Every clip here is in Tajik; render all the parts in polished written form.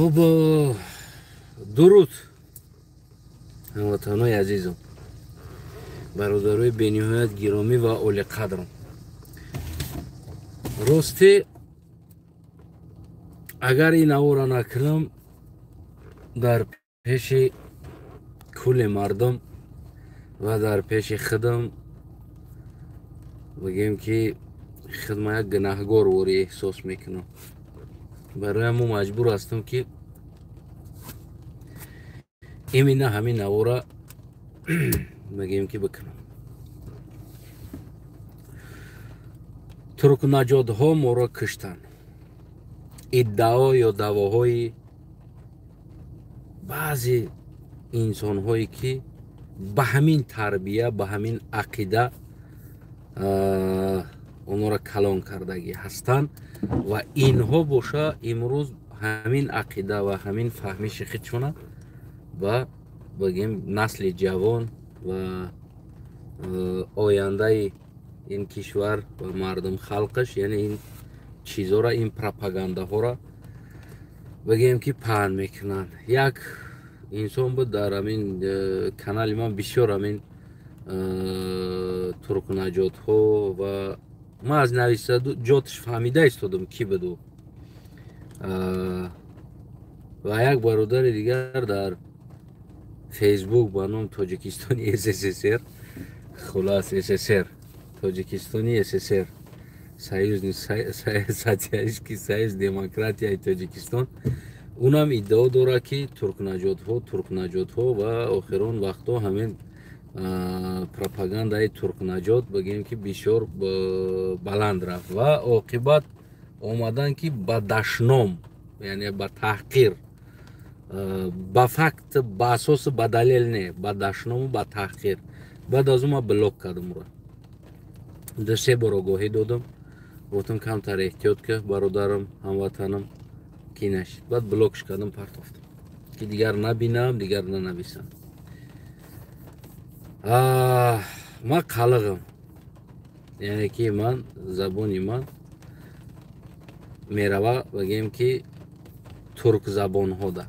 Хуб, дуруд, ҳамватанои азизам, бародарои бениҳоят гиромӣ ва олиқадрам. Ростӣ, агар ин авора накунам, дар пеши кулли мардум ва дар пеши худам бигем, ки худма як гунаҳгор ворӣ эҳсос мекунам. Барои ҳамо маҷбур ҳастам, ки именно ҳамин навора мегӯем, ки бикунам. Туркнаҷодҳо моро куштанд. Иддао ё даъвоҳои баъзе инсонҳое, ки ба ҳамин тарбия, ба ҳамин ақида онҳоро калон кардагӣ ҳастанд ва инҳо боша имрӯз ҳамин ақида ва ҳамин фаҳмиши худшона ба, бигем, насли ҷавон ва ояндаи ин кишвар ва мардум, халқаш, яъне ин чизҳоро, ин пропагандаҳоро, бигем, ки паҳн мекунанд. Як инсон буд дар ҳамин канали ман, бисёр ҳамин туркнаҷотҳо, ва ман аз нависаҷотш фаҳмида истодам, ки буду. Ва як бародари дигар дар Фейсбук ба ном Тоҷикистони СССР, хулас, СССР, Тоҷикистони СССР, Союзный Социалистический Союз Демократияи Тоҷикистон, унам иддао дорад, ки туркнаҷотҳо, туркнаҷотҳо ва охирон вақтҳо ҳамин пропагандаи туркнаҷот, бигем, ки бисёр баланд рафт ва оқибат омадан, ки ба дашном, яъне ба таҳқир, ба факт, ба асоси, ба далел не, ба дашному ба таҳқир. Баъд аз ӯ ман блок кардам ура, ду се бор огоҳӣ додам, гуфтам: «Камтар эҳтиёт ка, бародарам, ҳамватанам», ки нашид. Баъд блокш кардам, партофтам, ки дигар набинам, дигар нанависам. Ман қалиғам, яъне ки ман забони ман мерава, бигем, ки туркзабонҳода,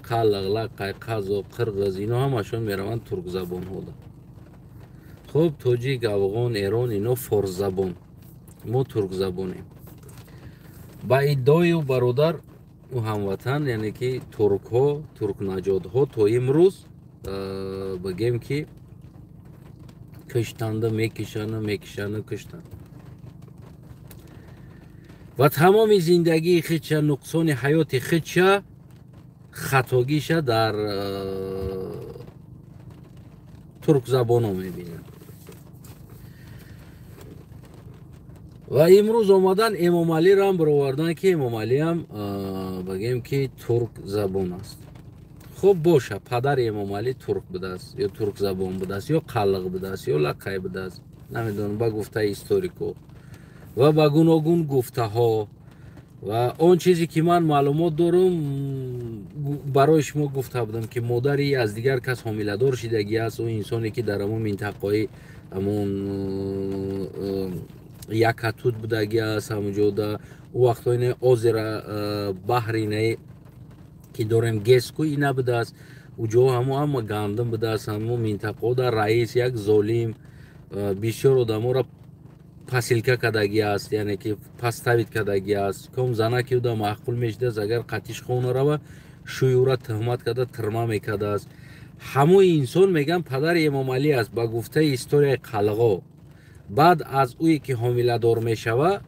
қалиғ, лақай, қазоқ, қирғиз, ино ҳамашон мераванд туркзабонҳода. Хуб, тоҷик, афғон, эрон, ино форсзабон, мо туркзабонем. Ба иддаои ӯ бародар, ӯ ҳамватан, яъне ки туркҳо, туркнаҷодҳо то имрӯз, бигем, ки киштанда, мекишану мекишану киштанд ва тамоми зиндагии худша, нуқсони ҳаёти худша, хатогиша дар туркзабоно мебинанд. Ва имрӯз омадан, Эмомалиро баровардан, ки Эмомалиам, бигем, ки туркзабон аст. Хуб, боша, падари Эмомалӣ турк будааст ё туркзабон будааст, ё қалиқ будааст, ё лақай будааст, намедонам, ба гуфтаи историко ва ба гуногун гуфтаҳо. Ва он чизе, ки ман маълумот дорам, барои шумо гуфта будам, ки модари аз дигар кас ҳомиладор шидагӣ аст. Ӯ инсоне, ки дар ҳамон минтақаи ҳамон Якатуд будагӣ аст, ҳамонҷода ӯ вақтҳои не озера, баҳри не, ки дорем, геску ина будааст, уҷо ҳамо ҳама гандум будааст. Ҳамо минтақаода раис як золим, бисёр одаморо посылка кардагӣ аст, яъне ки поставить кардагӣ аст. Ком занаки уда маъқул мешидааст, агар қатиш хона рава, шӯй ура туҳмат карда, тирма мекардааст. Ҳамои инсон, мегӯям, падари Эмомалӣ аст, ба гуфтаи историяи қалғо. Баъд аз ӯе ки ҳомиладор мешава,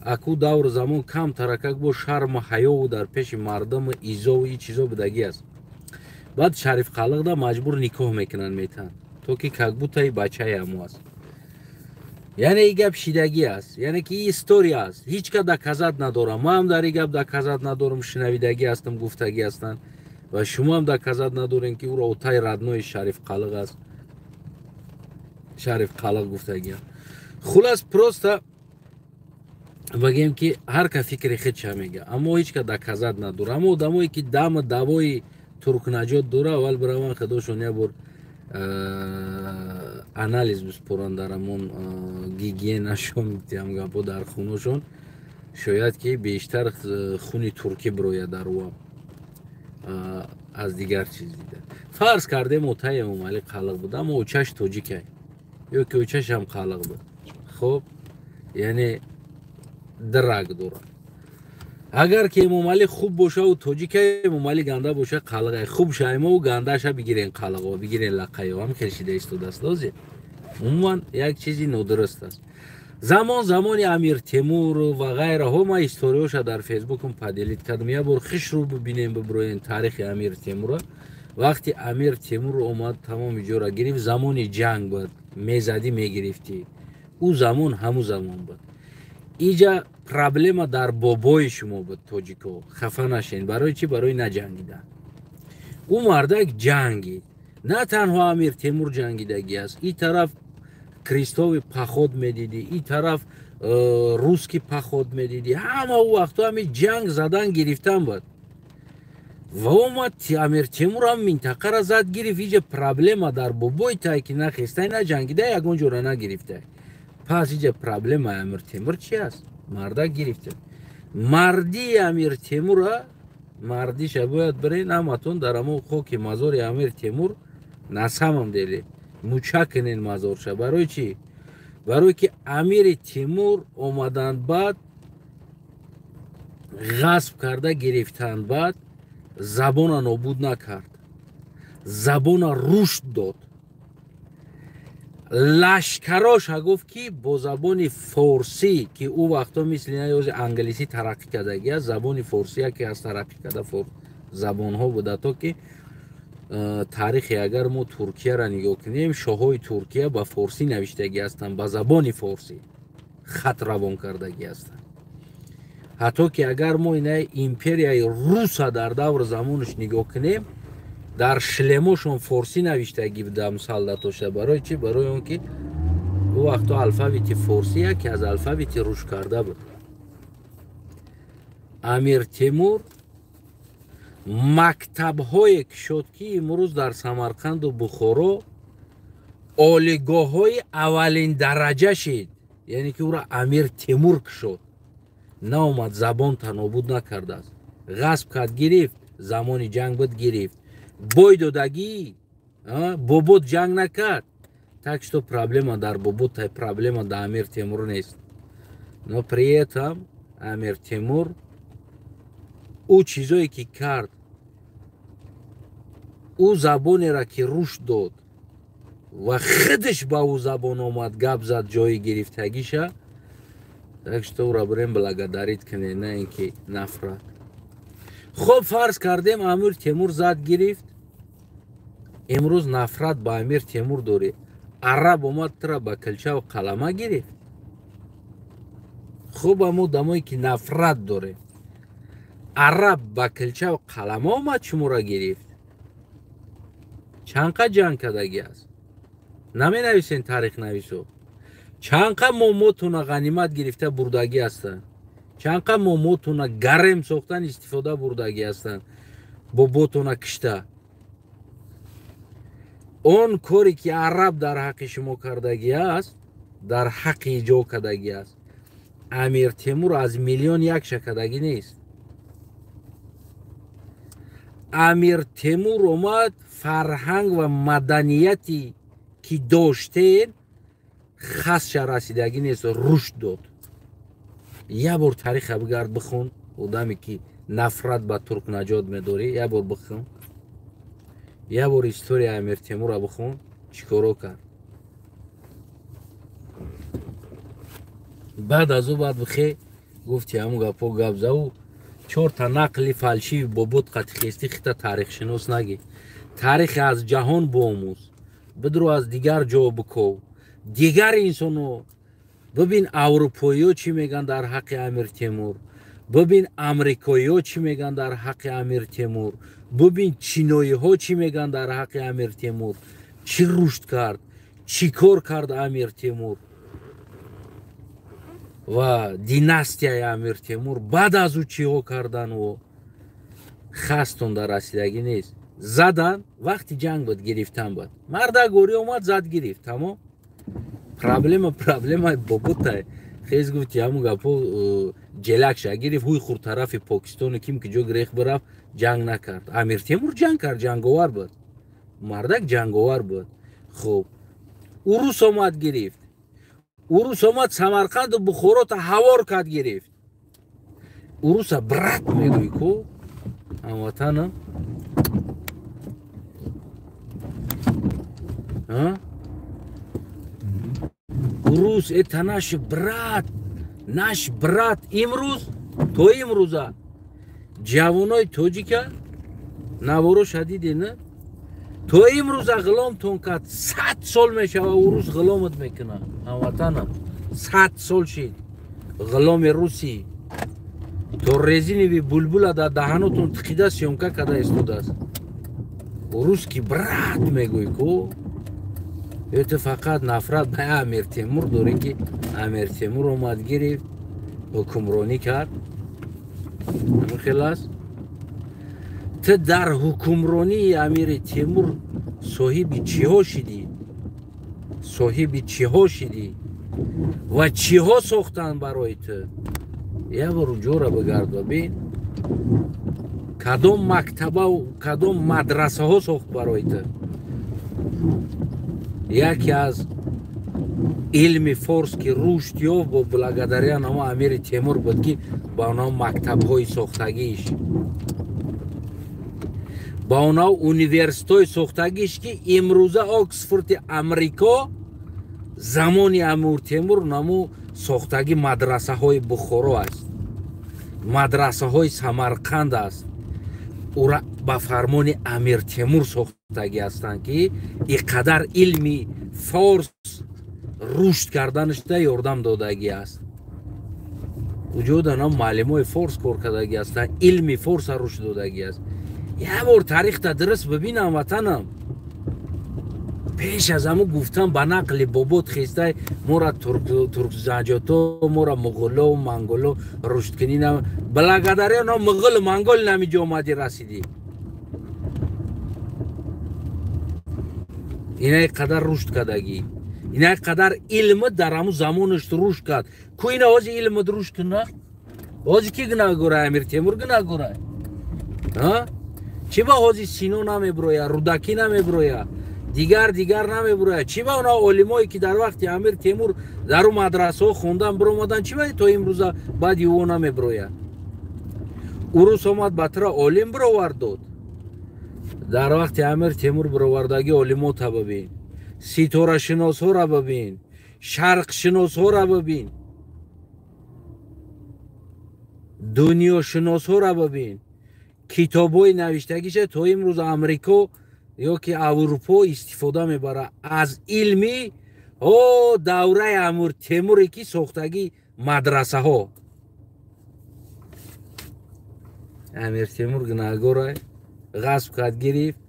аку давру замон кам таракак бо шарму ҳаёву дар пеши мардуму изову и чизо будагӣ аст. Баъд Шариф Қалиқда маҷбур никоҳ мекунанд, метаҳанд, то ки как будто и бачаи ҳамо аст. Яъне и гап шидагӣ аст, яъне ки и история аст, ҳеҷ ка доказать надорам. Ман ҳам дар и гап доказать надорам, шунавидагӣ ҳастам, гуфтагӣ ҳастанд ва шумо ҳам доказать надорем, ки ӯро отай родной Шариф Қалиқ аст, Шариф Қалиқ гуфтагӣ. Хулас, просто бигем, ки ҳар ка фикри худша мега, аммо ҳеҷ ка доказать надора. Аммо одамое, ки даму давои туркнаҷот дора, аввал бираванд, худошон як бор анализ биспоранд дар ҳамон гигиенашон, ям гапо, дар хуношон шояд, ки бештар хуни туркӣ бирояд дар ӯам. Аз дигар чиз дида. Фарз кардем, отаи Эмомалӣ қалиқ буд, аммо очаш тоҷикай ё ки очашам қалиқ буд. Хуб, яъне драг дорад. Агар ки Эмомалӣ хуб бошаву тоҷика, Эмомалӣ ганда боша, қалиқай. Хуб шаймову гандаша бигирен, қалиқо бигирен, лақайо ҳам хел шида истодааст. Лозим умуман як чизи нодуруст аст. Замон замони Амир Темур ва ғайраҳо, ман историёша дар Фейсбукам поделить кардам. Як бор хишру бибинем, бибироен таърихи Амир Темура. Вақти Амир Темур омад, тамоми ҷора гирифт, замони ҷанг буд, мезадӣ, мегирифтӣ. Ӯ замон ҳамун замон буд. Иҷа проблема дар бобои шумо буд, тоҷико, хафа нашен. Барои чӣ? Барои наҷангидан. Ӯ мардак ҷангид. На танҳо Амир Темур ҷангидагӣ аст, и тараф крестовый поход медидӣ, и тараф русский поход медидӣ. Ҳама ӯ вақтҳо ҳами ҷанг задан, гирифтан буд. Ва омад Амир Темур, ҳам минтақара зад, гирифт. Иҷа проблема дар бобои тай, ки нахестай, наҷангида, ягон ҷора нагирифтай. Пас иҷа проблемаи Амир Темур чи аст? Мардак гирифта. Мардии Амир Темура, мардиша бояд бирен ҳаматон дар ҳамо хоки мазори Амир Темур, на самом деле муча кунен мазорша. Барои чӣ? Барое ки Амири Темур омаданд, баъд ғасб карда гирифтанд, баъд забона нобуд накард, забона рушд дод. Лашкароша гуфт, ки бо забони форсӣ, ки ӯ вақто мисли наёзи англисӣ тараққӣ кардагӣ аст, забони форсӣ яке аз тараққӣ карда забонҳо буда. То ки таърихи агар мо Туркияро нигоҳ кунем, шоҳои Туркия ба форсӣ навиштагӣ ҳастанд, ба забони форсӣ хат равон кардагӣ ҳастанд. Ҳатто ки агар мо ина империяи Руса дар давр замонаш нигоҳ кунем, дар шлемошон форсӣ навиштагӣ буда мусаллатоша. Барои чӣ? Барои он ки ӯ вақто алфавити форсӣ яке аз алфавити рушд карда буд. Амир Темур мактабҳое кушод, ки имрӯз дар Самарқанду Бухоро олигоҳҳои аввалин дараҷа шид. Яъне ки ӯро Амир Темур кушод. Наомад, забонта нобуд накардааст. Ғасб кард, гирифт, замони ҷанг буд, гирифт, бой додагӣ, бобот ҷанг накард. Так что проблема дар бобот, проблема дар Амир Темур нест. Но при этом Амир Темур ӯ чизое ки кард, ӯ забонеро ки рушд дод ва худаш ба ӯ забон омад, гап зад, ҷои гирифтагиша. Так что ӯро бирем благодарить кунед, на ин ки нафрат. Хуб, фарз кардем, Амир Темур зад, гирифт. Имрӯз нафрат ба Амир Темур дорӣ. Араб омад, тура ба килчаву қалама гирифт. Хуб, амо дамое ки нафрат дорем, араб ба килчаву қалама омад, шуморо гирифт. Чанд қа ҷанг кардагӣ аст, наменависен таърихнависо. Чанд қа момотуна ғанимат гирифта бурдагӣ ҳастанд, чанд қа момотуна гарем сохтан, истифода бурдагӣ ҳастанд, боботуна кишта. Он коре ки араб дар ҳаққи шумо кардагӣ аст, дар ҳаққи иҷо кардагӣ аст, Амир Темур аз миллион якша кардагӣ нест. Амир Темур омад, фарҳанг ва маданияти ки доштен, хасша расидагӣ нест, рушд дод. Як бор тариха бигард, бихон. Одаме ки нафрат ба туркнаҷот медорӣ, як бор бихон, як бор история Амир Темура бихон, чӣ коро кард. Баъд аз ӯ баъд бихе гуфти ҳамун гапҳо гап заву чорта нақли фальшиви бобот қатихести хита таърихшинос нагӣ. Таърихи аз ҷаҳон боомӯз, бидро аз дигар ҷо биков, дигар инсоно бибин. Аврупоиё чӣ мегӯянд дар ҳаққи Амир Темур, бибин амрикоиҳо чӣ мегӯянд дар ҳаққи Амир Темур, бибин чиноиҳо чӣ мегӯянд дар ҳаққи Амир Темур, чӣ рушд кард, чӣ кор кард Амир Темур ва династияи Амир Темур баъд аз ӯ чиҳо кардан. Ӯ хастон дар расидагӣ нест. Задан, вақти ҷанг буд, гирифтан буд. Мардак горӣ омад, зад, гирифт, тамом. Проблема проблемаи боботай. Хез гуфти ҳамун гапҳо. ҷелакша гирифт, ҳуй хурд тарафи Покистону ким ки ҷо гирех бирафт, ҷанг накард. Амир Темур ҷанг кард, ҷанговар буд. Мардак ҷанговар буд. Хуб, урус омад гирифт. Урус омад Самарқанду Бухорота ҳавор кард гирифт. Уруса брат мегӯй ку ҳамватанам. Урус это наш брат, наш брат. Имрӯз то имрӯза ҷавонои тоҷика наворо шадиде на? То имрӯза ғуломтон кард, 100 сол мешава урус ғуломат мекунад. Ҳамватанам, 100 сол шид ғуломи русӣ. То резинови булбула дар даҳанотон тиқида съёмка карда истодааст. Русский брат мегӯй ку? Это фақат нафрат ба Амир Темур дорӣ, ки Амир Темур омад гирифт, ҳукмронӣ кард. Ҳамин хел аст. Ту дар ҳукмронии Амири Темур соҳиби чиҳо шидӣ? Соҳиби чиҳо шидӣ? Ва чиҳо сохтанд барои ту? Як бор ҷора бигард ва бин, кадом мактабаву кадом мадрасаҳо сохт барои ту. Яке аз илми форс ки рушд ёфт бо благодаря намо Амири Темур буд, ки ба онҳо мактабҳои сохтагиш, ба онҳо университетҳои сохтагиш, ки имрӯза Оксфорди Амрико замони Амир Темур намо сохтаги мадрасаҳои Бухоро аст, мадрасаҳои Самарқанд аст. Ура ба фармони Амир Темур сохтагӣ ҳастанд, ки ин қадар илми форс рушд карданашда ёрдам додагӣ аст. Уҷода нам муаллимои форс кор кардагӣ ҳастанд, илми форса рушд додагӣ аст. Як бор таърихта дуруст бибинам, ватанам. Пеш аз ҳамун гуфтам ба нақли бобот хестай мора туркзаҷото, мора муғуло, монголо рушдкунӣ на благодаря но муғул монгол намиҷо омадӣ расидӣ. Инаи қадар рушд кардагӣ, инаи қадар илм дар ҳамун замонаш рушд кард. Ку ина ҳози илмат рушд куна? Ҳози ки гунаҳгора? Амир Темур гунаҳгора? Чӣ ба ҳози Сино намеброя, Рудакӣ намеброя, дигар намеброя? Чӣ ба онҳо олимое ки дар вақти Амир Темур дар ӯ мадрасаҳо хондан биромадан, чӣ ба то имрӯза баъди ӯ намеброя? Урус омад ба тура олим бировард дод. Дар вақти Амир Темур бировардагӣ олимота бибин, ситорашиносҳоро бибин, шарқшиносҳоро бибин, дунёшиносҳоро бибин. Китобҳои навиштагиша то имрӯз Амрико ё ки Аврупо истифода мебарад аз илми давраи Амир Темуре ки сохтагӣ мадрасаҳо. Амир Темур гунаҳгора ғасб кард, гирифт.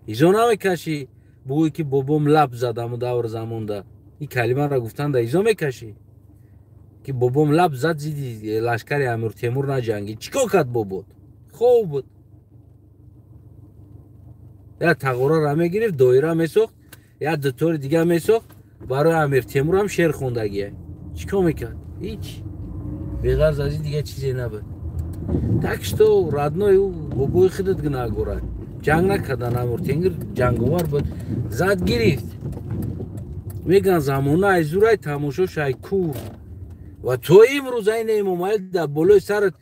Изо намекашӣ бугӯй ки бобом лаб зад ҳамун давр замонда. Ин калимаро гуфтанда изо мекашӣ ки бобом лаб зад, зидди лашкари Амир Темур наҷангӣ. Чӣ кор кард бобот? Хоб буд. Як тағораро мегирифт, доира месохт, як дутори дига месохт, барои Амир Темурам шеър хондагие. Чӣ кор мекард? Ҳеҷ. Беғарз аз ин дига чизе набуд. Так что родной ӯ бобои худат гунаҳгора. Ҷанг накардан, Амир Темур ҷанговар буд, зад гирифт. Мегӯянд замона ай зурай тамошош ай кур. Ва то имрӯз айна Эмомалӣ дар болои сарат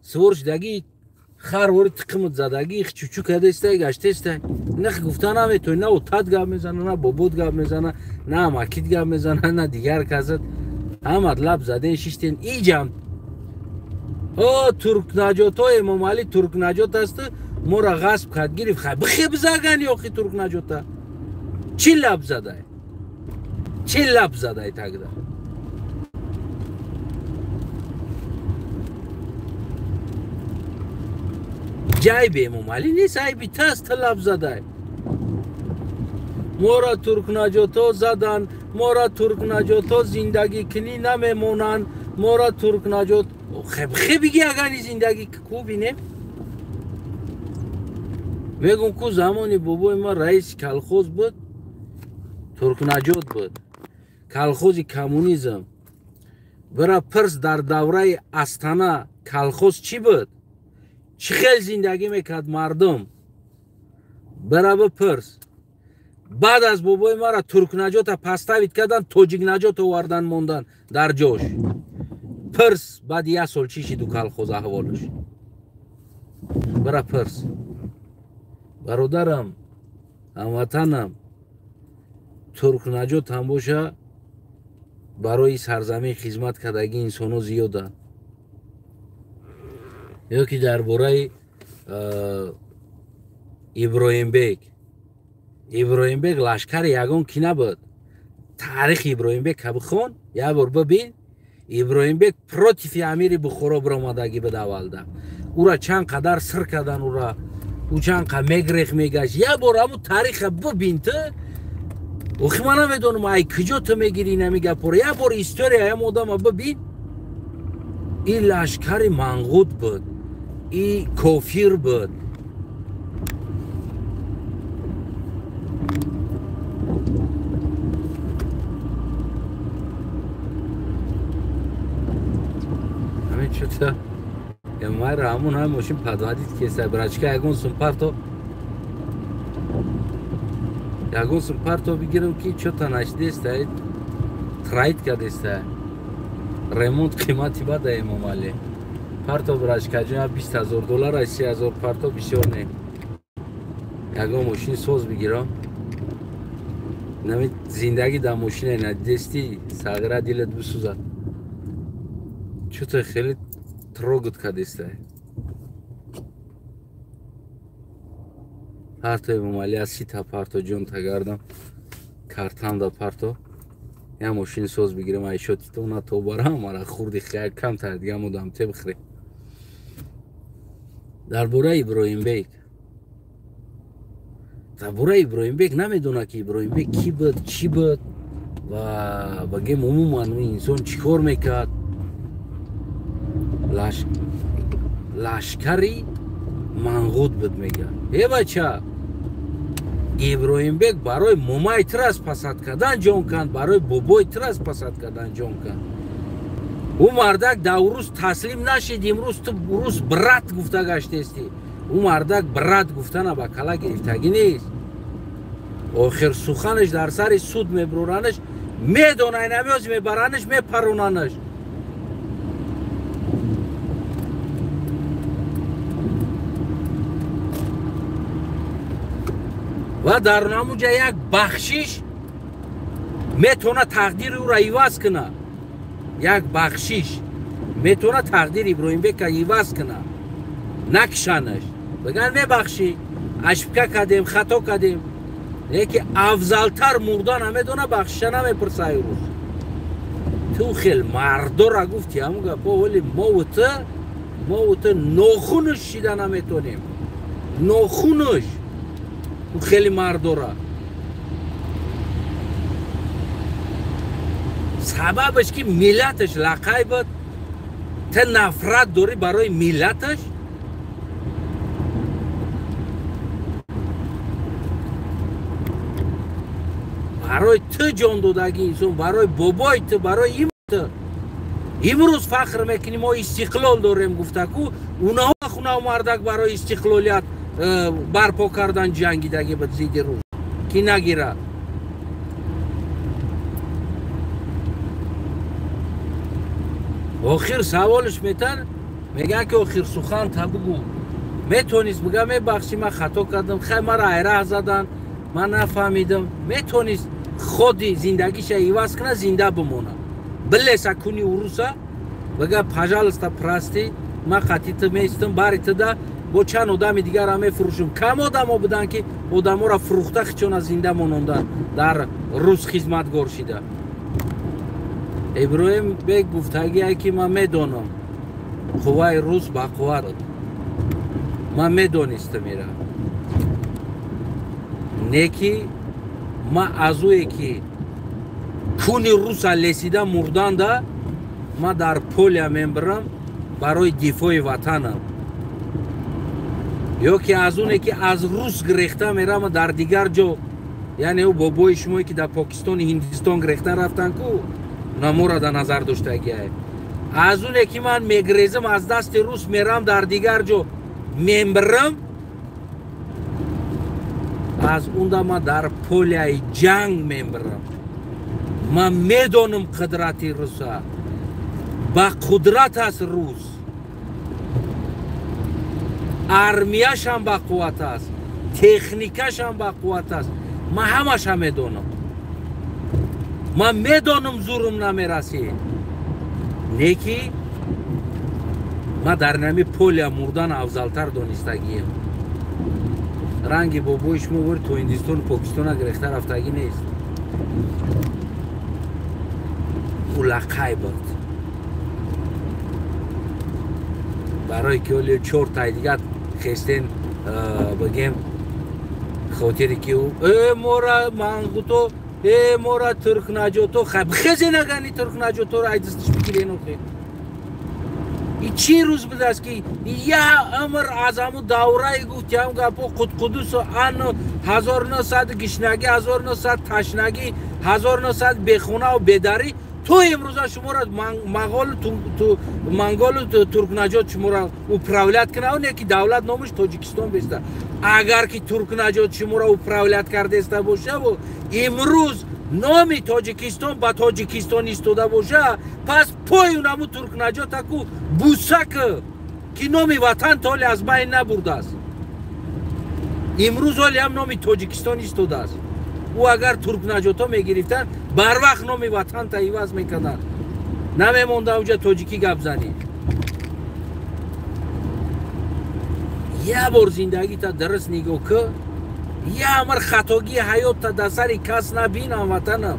сувор шудагӣ, хар вори тиқимат задагӣ, чучу кардестай, гаштестай. Нах гуфта наметавонӣ, на отат гап мезана, на бобот гап мезана, на амакит гап мезана, на дигар касат. Ҳамат лаб заден шиштен иҷам. О туркнаҷото Эмомалӣ туркнаҷот аст, мора ғасб кард, гирифт. Хай бихе бизагани охи туркнаҷота. Чӣ лаб задай? Чӣ лаб задай тагда? Ҷайби Эмомалӣ нест, айби таст, ту лаб задай. Мора туркнаҷото задан, мора туркнаҷото зиндагӣ кунӣ намемонанд, мора туркнаҷот. Хе биги агани зиндагӣ ку бинем? Мегум ку замони бобои ма раиси колхоз буд, туркнаҷот буд, колхози коммунизм. Бира пирс дар давраи Астана колхоз чӣ буд? Чӣ хел зиндагӣ мекард мардум? Бира бипирс. Баъд аз бобои мара туркнаҷота поставит кардан, тоҷикнаҷот овардан мондан дар ҷош. Пирс баъди як сол чӣ шиду колхоз аҳволаш? Бира пирс. Бародарам, ҳамватанам, туркнаҷот ҳам боша, барои сарзамин хизмат кардагии инсонҳо зиёданд. Ё ки дар бораи Иброҳимбек. Иброҳимбек лашкари ягон ки набуд. Таърихи Иброҳимбека бихон, як бор бибин. Иброҳимбек против амири Бухоро биромадагӣ буд аввалда. Ура чанд қадар сир кардан, ура ӯ чанд қа мегрех мегашт. Як бор ҳамун таъриха бибин ту. Охи ман намедонам ай куҷо ту мегирӣ инами гапҳоро. Як бор история ям одама бибин. Ин лашкари манғуд буд, и кофир буд. Ҳамин чута майра ҳамун ҳам мошин подводит кеса брачка ягон сум парто, ягон сум парто бигирам ки чота нашдеста, траит кадеста. Ремонт қимати бада Эмомалӣ. Парто брачка ҷон 20 000 доллар, 30 000 парто бисёр не. Ягон мошини соз бигирам. Нами зиндагӣ дар мошина надидести, сағира дилат бисӯзад. Чото хеле трогать кадеста. Парто Эмомалӣ аз сита парто ҷон тагардам. Картам да парто. Я мошини соз бигирам, айшоти то на то барам, мара хурди хеле камтар дига мудам те бихӯре. Дар бораи Иброҳимбек. Дар бораи Иброҳимбек намедонад ки Иброҳимбек кӣ буд, чӣ буд ва багем умуман инсон чӣ кор мекард. Лашкари манғуд буд мегӯяд. Э бача, Иброҳимбек барои момаи тир аз пасад кардан ҷон канд, барои бобои тир аз пасад кардан ҷон канд. Ӯ мардак дар урус таслим нашид, имрӯз ту урус брат гуфта гаштестӣ. Ӯ мардак брат гуфтана ба кала гирифтагӣ нест. Охир суханаш дар сари суд мебуранаш, медонай намёз мебаранаш, мепаронанаш. Ва дар намуҷа як бахшиш метавона тақдири ӯро иваз кунад. Як бахшиш метавона тақдири Иброҳимбека иваз кунад. Накишанаш. Биган мебахшӣ, ошибка кардем, хато кардем. Леки афзалтар мурда намедона, бахшиша намепурса ай рӯз. Ту хел мардора гуфти ҳамун гапо, вале мову ту нохунуш шида наметонем. Нохунуш. Ӯ хеле мардора. Сабабаш ки миллаташ лақай буд, ту нафрат дорӣ барои миллаташ. Барои ту ҷон додагӣ инсон, барои бобои ту, барои им ту. Имрӯз фахр мекунӣ мо истиқлол дорем гуфта ку, унаҳо хунав мардак барои истиқлолият барпо кардан ҷангидагӣ буд зидди рӯз ки нагирад. Охир саволш метан, мегӯянд ки охир сухан та бугӯ. Метонист бига мебахшӣ, ман хато кардам, хай мара айраҳ задан, ман нафаҳмидам. Метонист худи зиндагиша иваз кунад, зинда бимонад. Билеса куни уруса, бига пожалуйста прости, ман қатъи ту меистам, бари ту да бо чанд одами дигарро мефурӯшам. Кам одамо буданд ки одаморо фурӯхта хичона зинда монондан дар рус хизматгор шида. Иброҳимбек гуфтагие ки ман медонам қувваи рус ба қувват. Ман медонистам ира. Не ки ман аз ӯе ки куни руса лесида мурданда, ман дар поля мебарам барои дифои ватанам. Ё ки аз оне ки аз рус гирехта мерам дар дигар ҷо, яъне ӯ бобои шумое ки дар Покистони Ҳиндистон гирехта рафтан ку, Намора дар назар доштагиай. Аз оне ки ман мегрезам, аз дасти рус мерам дар дигар ҷо мембирам, аз унда ман дар поляи ҷанг мембирам. Ман медонам қудрати руса. Ба қудрат аст рус. Армияшам ба қувват аст, техникашам ба қувват аст. Ман ҳамаша медонам. Ман медонам зурум намерасӣ. Не ки ман дар нами поля мурдан афзалтар донистагием. Ранги бобои шумо вори то Ҳиндистону Покистона гирехта рафтагӣ нест. Ӯ лақай буд. Барое ки оли чортай дигар хестен бигем хотире ки ӯ мора мангуто, мора туркнаҷото, хезе нагани туркнаҷоторо айдистиш бигирен охе. И чӣ рӯз будааст ки я умр аз ҳамун давраи гуфтиам гапо Қудқудусу ан 1900 гишнагӣ, 1900 ташнагӣ, 1900 бехонаву бедарӣ то имрӯза шуморо монголу туркнаҷот шуморо управлят кунад, не ки давлат номаш Тоҷикистон беста. Агар ки туркнаҷот шуморо управлят кардаиста бошаву имрӯз номи Тоҷикистон ба Тоҷикистон истода боша, пас пою наму туркнаҷотаку бусак ки номи ватан то ҳоле аз байн набурдааст. Имрӯз ҳоле ҳам номи Тоҷикистон истодааст. Ӯ агар туркнаҷото мегирифтанд, барвақт номи ватанта иваз мекарданд. Намемонда уҷа тоҷикӣ гап занӣ. Я бор зиндагита дуруст нигоҳ кӣ, я амр хатогии ҳаётта дар сари кас набин, ҳамватанам.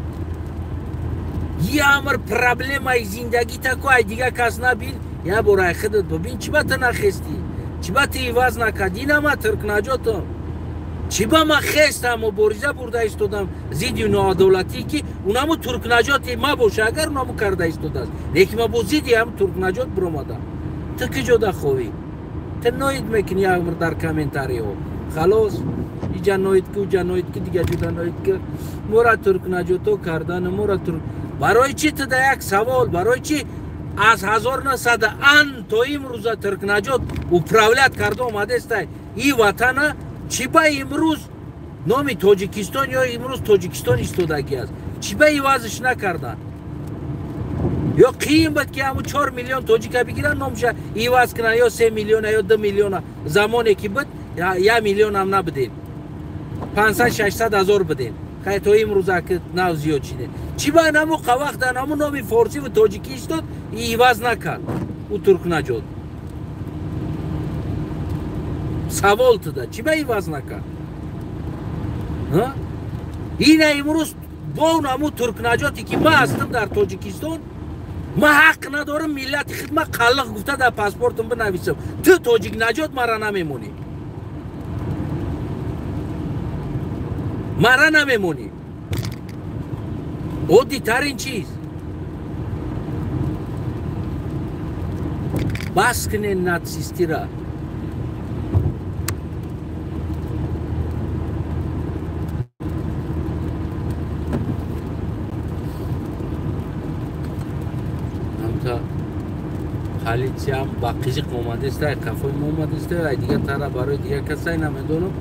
Я амр проблемаи зиндагита ку ай дига кас набин, я бор ай худат бибин, чӣ ба ту нахестӣ, чӣ ба ту иваз накардӣ? Ина ма туркнаҷотам. Чӣ ба ман хестам мубориза бурда истодам зидди ноадолатӣ, ки унаму туркнаҷоти ма боша, агар унаму карда истодааст. Лекин ма бо зидди ҳам туркнаҷот биромадам. Ту киҷода ховӣ? Ту ноид мекунӣ амр дар комментариҳо. Халос, иҷа ноид ки, уҷа ноид ки, дига ҷуда ноид ки. Мора туркнаҷото кардану мора турк. Барои чӣ ту да як савол, барои чӣ аз 1900 ан то имрӯза туркнаҷот управлят карда омадестай и ватана? Чӣ ба имрӯз номи Тоҷикистон ё имрӯз Тоҷикистон истодагӣ аст? Чӣ ба ивазш накарданд? Ё қиин буд ки ҳамун 4 миллион тоҷика бигиранд, номша иваз кунанд, ё 3 миллиона ё 2 миллиона? Замоне ки буд 1 миллионам набудем, 500-600 ҳазор будем. Хай то имрӯза ки нав зиёд шидем. Чӣ ба наму вақт наму номи форсиву тоҷикӣ истод, иваз накард ӯ туркнаҷот? Савол туда, чӣ ба иваз накард? Ина имрӯз бо наму туркнаҷоте ки ман ҳастам дар Тоҷикистон, ман ҳақ надорам миллати худ ман қаллиқ гуфта дар паспортам бинависам. Ту тоҷикнаҷот мара намемонӣ, мара намемонӣ. Оддитарин чиз. Бас кунед нацистира. Полиция ба қизиқ омадеста, қафои мо омадеста, ай дигар тара барои дигар касай намедонам,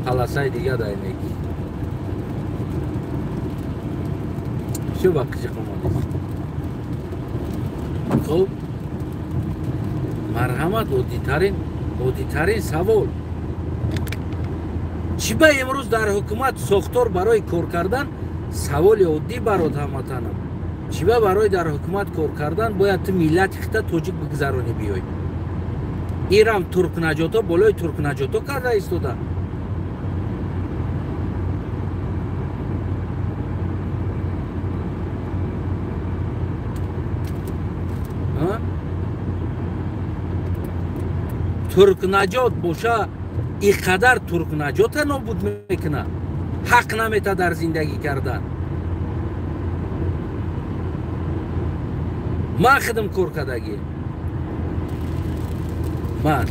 қаласаи дига дай неки. Всё ба қизиқ омадест. Хуб, марҳамат, оддитарин савол. Чӣ ба имрӯз дар ҳукумат сохтор барои кор кардан? Саволи оддӣ барод ҳамватанам. Чӣ ба барои дар ҳукумат кор кардан бояд ту миллати хита тоҷик бигзаронӣ биёй? Ирам туркнаҷото болои туркнаҷото карда истода. Туркнаҷот боша, и қадар туркнаҷота нобуд мекунад, ҳақ намета дар зиндагӣ кардан. Ман худам кор кардагӣ. Ман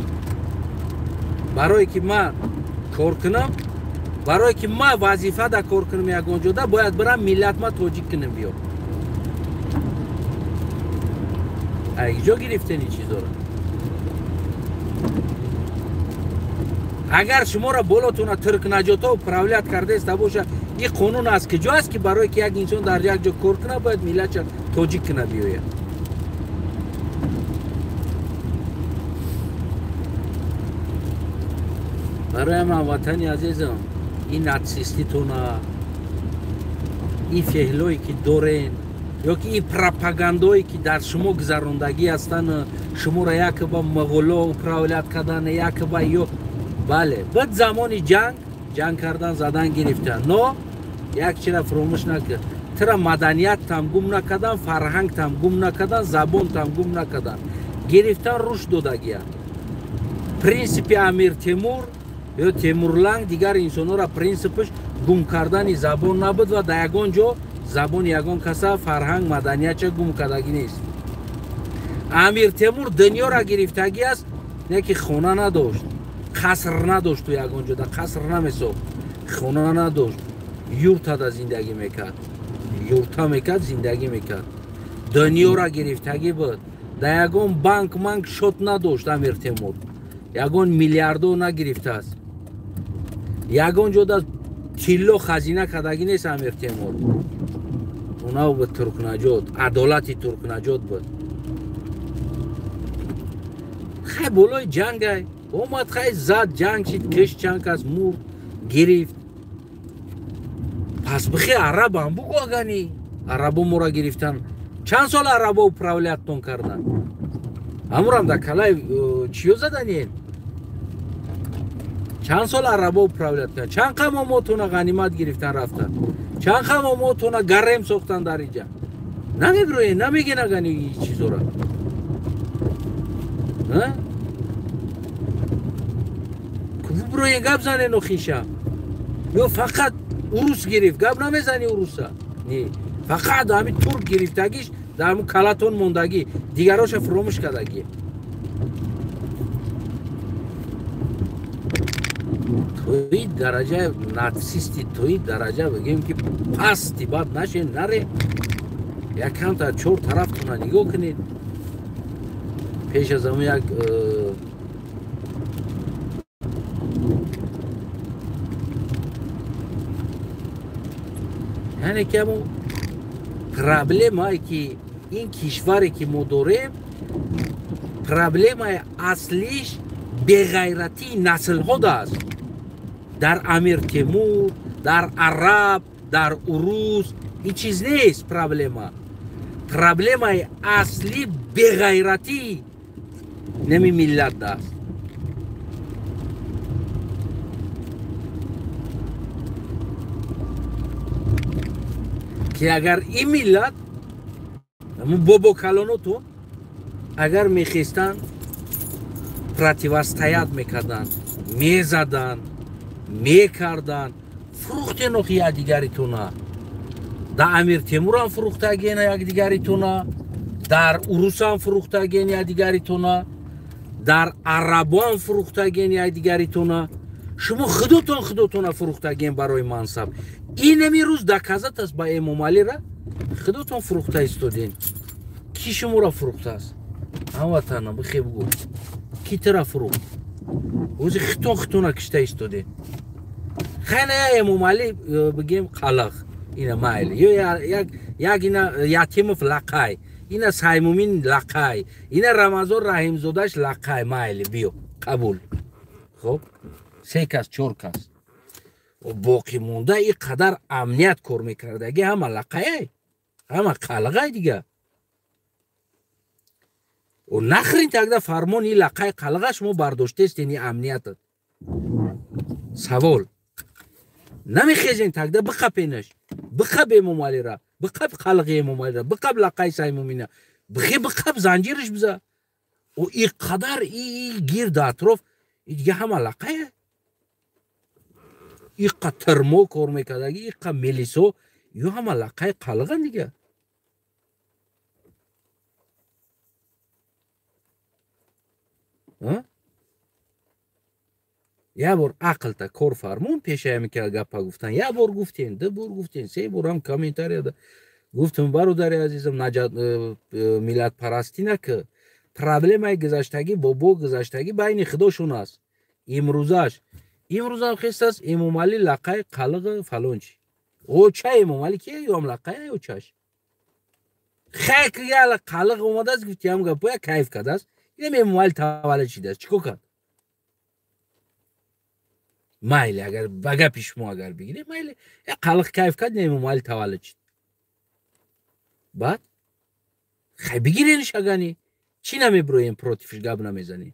барое ки ман кор кунам, барое ки ман вазифа да кор кунам ягон ҷода, бояд бирам миллат ма тоҷик кунам биё. Ай ҷо гирифтен ин чизоро? Агар шуморо болотуна туркнаҷото управлять кардаиста боша, ин қонун аз куҷо аст, ки барое ки як инсон дар як ҷо кор кунад, бояд миллатша тоҷик куна биёяд? Барои ман, ватани азизам, ин натсиститона, ин феҳлое ки дорен, ё ки ин пропагандое ки дар шумо гузарондагӣ ҳастанд, шуморо якба мағуло управлять кардан, якба ё бале, бад замони ҷанг, ҷанг кардан, задан гирифтан, но як чира фуромӯш накард: тира маданияттам гум накардан, фарҳангтам гум накардан, забонтам гум накардан, гирифтан рушд додагия. Принсипи Амир Темур ё Темурланг, дигар инсонҳоро принсипаш гум кардани забон набуд ва дар ягон ҷо забони ягон каса, фарҳанг, маданиятча гум кардагӣ нест. Амир Темур дунёра гирифтагӣ аст, не ки хона надошт, қаср надошт, ту ягон ҷода қаср намесохт, хона надошт, юртада зиндагӣ мекард, юрта мекард, зиндагӣ мекард, дунёра гирифтагӣ буд. Дар ягон банк манк счёт надошт Амир Темур, ягон миллиардо нагирифтааст, ягон ҷода тилло хазина кардагӣ нест Амир Темур. Унав буд туркнаҷот, адолати туркнаҷот буд. Хай, болои ҷангай омад, хай зад, ҷанг шид, киш, чанд кас мурд, гирифт. Пас бихе арабам бугу, агани арабо мора гирифтан, чанд сол арабо управлять тон кардан, ҳамурам дар калаи чиё заданien, чанд сол арабо управлять кардан, чанд қамо мотона ғанимат гирифтан рафтан, чанд қамо мотона гарем сохтан дар инҷа. Намебироен, намеген агани чизора. Бубироен, гап занен охиша. Ё фақат урус гирифт, гап намезани уруса, не, фақат ҳамин турк гирифтагиш дар ҳамун калатон мондагӣ, дигароша фуромӯш кардагӣ. Тои дараҷа натсисти, тои дараҷа бигем ки пасти бад нашен, наре, якамта чор тарафтона нигоҳ кунед. Пеш аз ҳамун як яъне ки ҳамун проблемае ки ин кишваре ки мо дорем, проблемаи аслиш беғайратии наслҳода аст. Дар Амир Темур, дар араб, дар урус ин чиз нест проблема. Проблемаи аслӣ беғайратии нами миллат аст. Ки агар ин миллат, бобо калонотон агар мехестанд, противостоять мекарданд, мезаданд, мекарданд, фурӯхтен охи якдигаритона. Дар Амир Темурам фурӯхтагена якдигаритона, дар урусам фурӯхтаген якдигаритона, дар арабоам фурӯхтаген якдигаритона. Шумо худотон худотона фурӯхтаген барои мансаб. Инами рӯз доказать аст ба Эмомалира худотон фурӯхта истоден. Ки шуморо фурӯхтааст, ҳамватанам, бихе бугӯ, ки тира фурӯхт? Ози хитон хитона кишта истоден. Хайна я Эмомалӣ бигем қалақ, ина майли, ё як ина Ятимов лақай, ина Саймумин лақай, ина Рамазон Раҳимзодаш лақай, майли, биё, қабул. Хоб, се кас, чор кас боқӣ монда, ин қадар амният кор мекардаги ҳама лақаяй, ҳама қалғай дига. Нахрин тогда фармон и лақай қалға шумо бардоштестен и амниятат. Савол, намехезен тогда биқапенаш, биқаб Эмомалира, биқаб қалғи Эмомалира, биқаб лақай Саймумина, бихе биқаб, занҷираш биза. И қадар и гирду атроф дига ҳама лақая, иқа тирмо кор мекардаги, иқа мелисо, ё ҳама лақай қалған дига. Як бор ақлта кор фармон пешаями ки гапа гуфтан. Як бор гуфтен, ду бор гуфтен, се бор ҳам комментарияда Гуфтам, бародари азизам, миллатпарастӣ наки, проблемаи гузаштагӣ бобо гузаштагӣ байни худошон аст. Имрӯзаш имрӯзам хест аст Эмомалӣ лақаи қалиғи фалончи. Оча Эмомалӣ ки ём лақаи очаш. Хай ки яла қалиғ омадааст, гуфти ҳам гапоя кайф кардааст. Инам Эмомалӣ таваллуд шидааст. Чӣ кор кард? Майли, агар ба гапи шумо агар бигирем, майли, я қалиқ кайф кард, Эмомалӣ таваллуд шид. Баъд хай бигирениш, агани чӣ намебироем, против ш гап намезанем.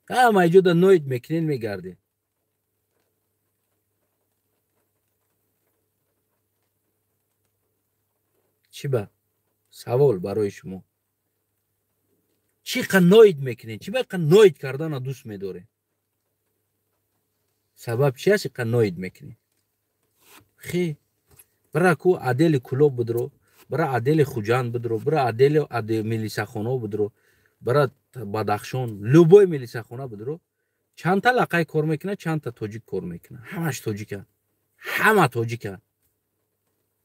Ҳама иҷода ноид мекунен, мегардем. Чӣ ба савол барои шумо? Чӣ қа ноид мекунед? Чӣ ба қа ноид кардана дӯст медоред? Сабаб чи аст қа ноид мекунед? Хе бира ку адели Кулоб бидро, бира адели Хуҷанд бидро, бира адели милисахонао бидро, бира Бадахшон, любой милисахона бидро, чандта лақай кор мекунад, чандта тоҷик кор мекунад? Ҳамаш тоҷиканд, ҳама тоҷиканд.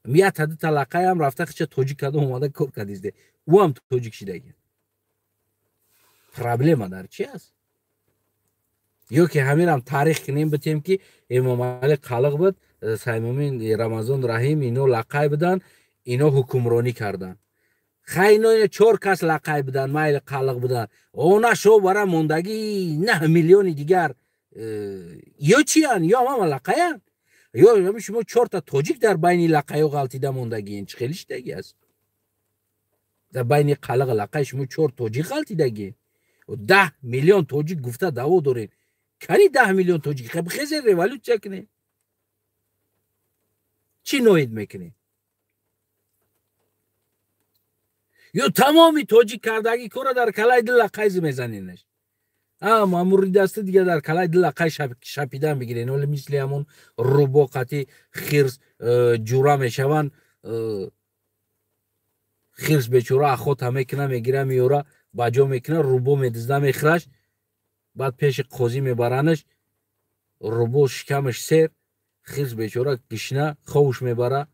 Як дута лақайам рафта хича тоҷик карда омада кор кардизде, ӯ ҳам тоҷик шидаги. Проблема дар чи аст? Ё ки ҳаминам таърих кунем, битем ки Эмомалӣ қалиқ буд, Саймумин, Рамазон Раҳим, ино лақай буданд, ино ҳукмронӣ карданд. Хай, ино чор кас лақай буданд, майли, қалиқ буданд, она шо бара мондагӣ 9 миллиони дигар ё чиянд? Ё ҳама лақаянд, ё шумо чорта тоҷик дар байни лақайҳо ғалтида мондагиен? Чӣ хеле шидагӣ аст? Дар байни қалиқ лақай шумо чор тоҷик ғалтидагиен, 10 миллион тоҷик гуфта даъво дорем. Кани 10 миллион тоҷик? Хезе революция кунем. Чӣ ноид мекунем? Ё тамоми тоҷик кардагӣ кора дар калаи ду лақайз мезаненаш, мамури дасти дига дар калаи ду лақай шапидан бигирен. Оле мисли ҳамон рӯбо қати хирс ҷура мешаванд. Хирс бечора охота мекуна, мегира, меёра, ба ҷо мекуна, рӯбо медизда, мехӯраш, баъд пеши қозӣ мебаранаш. Рӯбо шикамаш сер, хирс бечора гишна, ховуш мебара.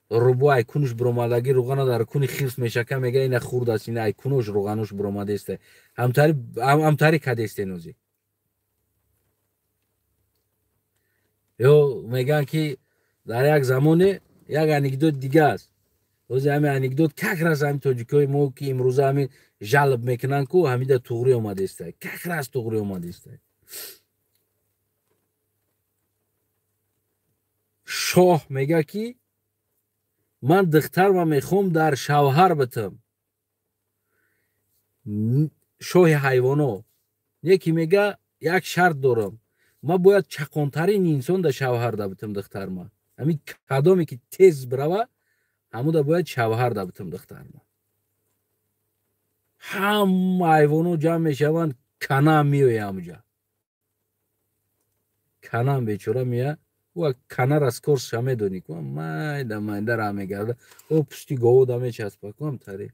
Рӯбо ай кунуш биромадагӣ руғана дар куни хирс мешака, мега: «Ина хурдааст, ина ай кунош руғануш биромадеста». Ҳамтари кадесте нози. Ё мегӯянд ки дар як замоне, як анекдот дига аст. Ҳози ҳамин анекдот как раз ҳамин тоҷикои мо, ки имрӯза ҳамин жалб мекунанд ку, ҳамида туғрӣ омадеста, как раз туғрӣ омадеста. Шоҳ мега ки ман духтарма мехоҳам дар шавҳар битам. Шоҳи ҳайвоно яке мега: «Як шарт дорам, ман бояд чақонтарин инсон дар шавҳар да битам духтарма. Ҳамин кадоме ки тез бирава, ҳамуда бояд шавҳар да битам духтарма». Ҳама ҳайвоно ҷамъ мешаванд, канам меоя ҳамуҷа. Канам бечора мея. Ӯ канара скорость ша медонӣ ку, майда майда раҳ мегарда, о пушти говода мечаспа куам тари.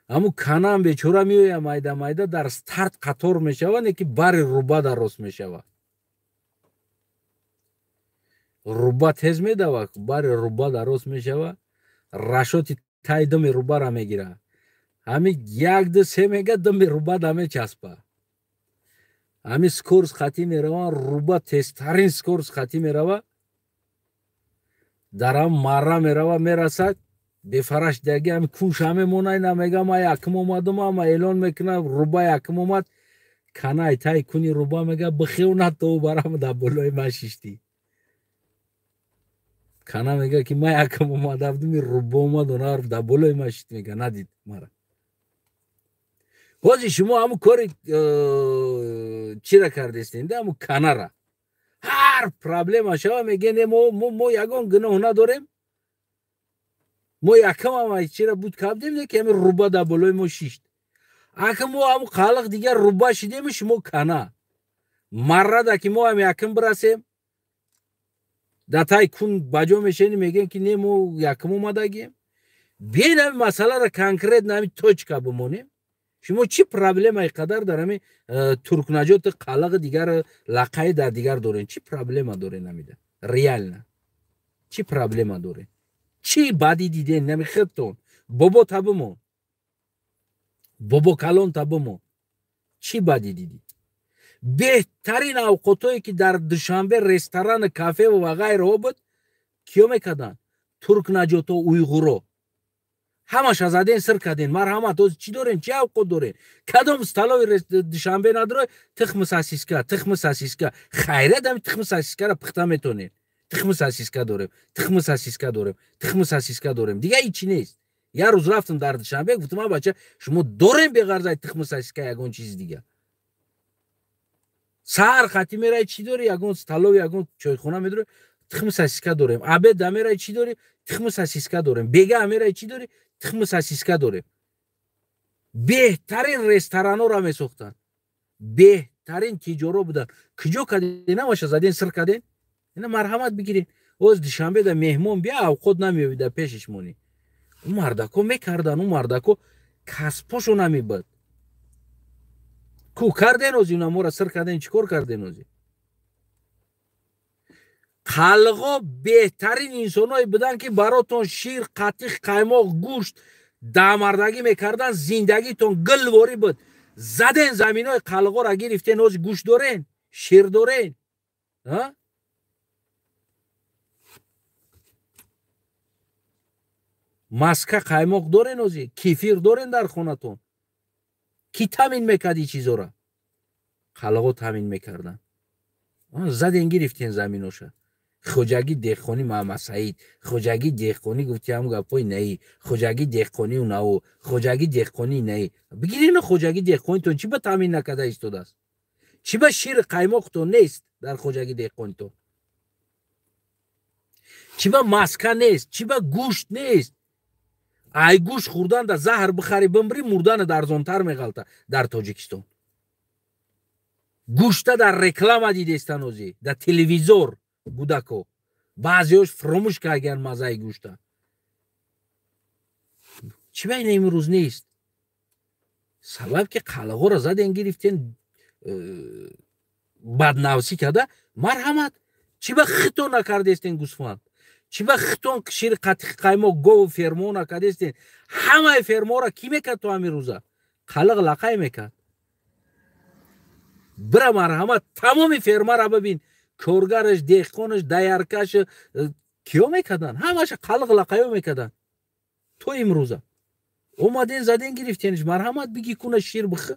Ҳамун канам бечора меоя, майда майда дар старт қатор мешава, не ки бари руба дар рост мешава. Руба тез медава, бари руба дар рост мешава, рашоти тай думи рубара мегира. Ҳами як, ду, се мега, думи руба да мечаспа. Ҳами скорость хатӣ мераванд, руба тезтарин скорость хатӣ мерава, дар ҳам марра мерава, мерасад, бефараш даги ҳами кунша мемона. Ина мега: «Ма якм омадум», ама эълон мекунам: «Руба якм омад». Канай тай куни руба мега: «Бихев, на то барам дар болои ма шиштӣ». Кана мега ки ма якм омада будум, руба омад, она дар болои ма шишт, мега, надид мара. Ҳозир шумо ҳамун кори чира кардестен да, ҳамун канара. Ҳар проблема шава, мегӯен: «Мо ягон гуноҳ надорем, мо якам чира буд кардем, не ки ҳамин руба дар болои мо шишт». Ака, мо ҳамун қалиқ дигар руба шидему, шумо кана. Маррада ки мо ҳам якм бирасем, дар тай кун ба ҷо мешавем, мегӯем ки не, мо якм омадагием. Биёед, ҳамин масъаларо конкретно ҳамин точка бимонем. Шумо чӣ проблемаи қадар дар ҳамин туркнаҷоти қалиқи дигар лақаи дар дигар дорем? Чӣ проблема дорем ҳамида реально? Чӣ проблема дорем? Чӣ бадӣ диден? Нами худтон бобо табимон, бобо калон табимон, чӣ бадӣ дидӣ? Беҳтарин авқотое ки дар Душанбе ресторан, кафе ва ғайраҳо буд, киё мекарданд? Турк наҷото, уйғуро. Ҳамаша заден, сир карден. Марҳамат, ҳозир чӣ дорем? Чӣ авқот дорем? Кадом столови Душанбе надорой? Тухми сосиска, тухми сосиска. Хайрият, ҳами тухми сосискаро пухта метонем. Тухми сосиска дорем, тухми сосиска дорем, тухми сосиска дорем, дига ҳичи нест. Як рӯз рафтам дар Душанбе, гуфтам: а бача, шумо дорем беғарзаи тухми сосиска ягон чизи дига? Саҳар хати мерай, чӣ дорӣ? Ягон столови, ягон чойхона медорӣ, тухми сосиска дорем. Обед да мерай, чӣ дорӣ? Тухми сосиска дорем. Бега мерай, чӣ дорӣ? Тухми сосиска дорем. Беҳтарин ресторанҳоро месохтанд, беҳтарин тиҷоро буданд. Куҷо карден? Ҳамаша заден, сир карден. Ина марҳамат, бигирен. Оз Душанбе да меҳмон бия, авқот намеёбӣ, дар пешиш монӣ. Ӯ мардако мекарданд, ӯ мардако касбҳошо намебуд. Ку карден? Ози инамора сир карден, чӣ кор карден? Ози қалғо беҳтарин инсоное буданд, ки баротон шир, қатиқ, қаймоқ, гӯшт дамардагӣ мекарданд, зиндагитон гулворӣ буд. Заден, заминои қалғоро гирифтен. Ози гӯшт дорен? Шир дорен? Маска, қаймоқ дорен? Ози кефир дорен дар хонатон? Кӣ таъмин мекард ин чизора? Қалғо таъмин мекарданд. Заден, гирифтен заминоша. Хоҷагӣ деҳқонӣ Маҳамадсаид, хоҷагӣ деҳқонӣ, гуфти ҳам гапҳои наи хоҷагӣ деҳқонию наву хоҷагӣ деҳқонӣ наи. Бигирину хоҷагӣ деҳқонитон чӣ ба таъмин накарда истодааст? Чӣ ба шири қаймоқтон нест дар хоҷагӣ деҳқонитон? Чӣ ба маска нест? Чӣ ба гӯшт нест? Ай гӯшт хӯрдан да заҳр бихарӣ, бимбирӣ, мурдана арзонтар меғалта дар Тоҷикистон. Гӯшта дар реклама дидестан, озӣ дар телевизор кӯдако баъзеош фуромӯш кардагиян маззаи гӯшта. Чӣ ба ина имрӯз нест? Сабаб ки қалғоро заден, гирифтен, баднавсӣ карда. Марҳамат, чӣ ба хитон накардестен гӯсфанд? Чӣ ба хитон шири, қатиқи, қаймоқ, гову фермо накардестен? Ҳамаи ферморо кӣ мекард то ҳамин рӯза? Қалиқ лақай мекард. Бира, марҳамат, тамоми фермаро бибин: коргараш, деҳқонаш, дояркаш киё мекарданд? Ҳамаша қалиқ лақаё мекарданд то имрӯза. Омаден, заден, гирифтенш. Марҳамат, биги куна шир бихы,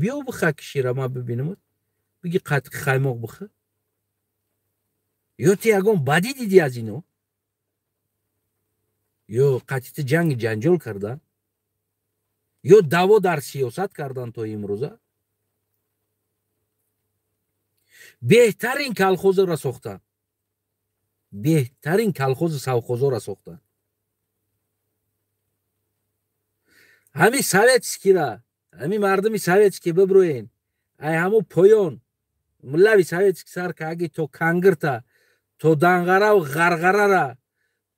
биё биха ки шира ма бибинам, биги қатиқи, қаймоқ бихы. Ё ти ягон бадӣ дидӣ аз ино? Ё қатити ҷанги ҷанҷол кардан, ё даъво дар сиёсат кардан то имрӯза? Беҳтарин колхозро сохтанд, беҳтарин колхозу совхозоро сохтанд. Ҳами советскира, ҳами мардуми советский биброен, ай ҳамо поён лави советский сар кааги то Кангирта, то Данғараву Ғарғарара,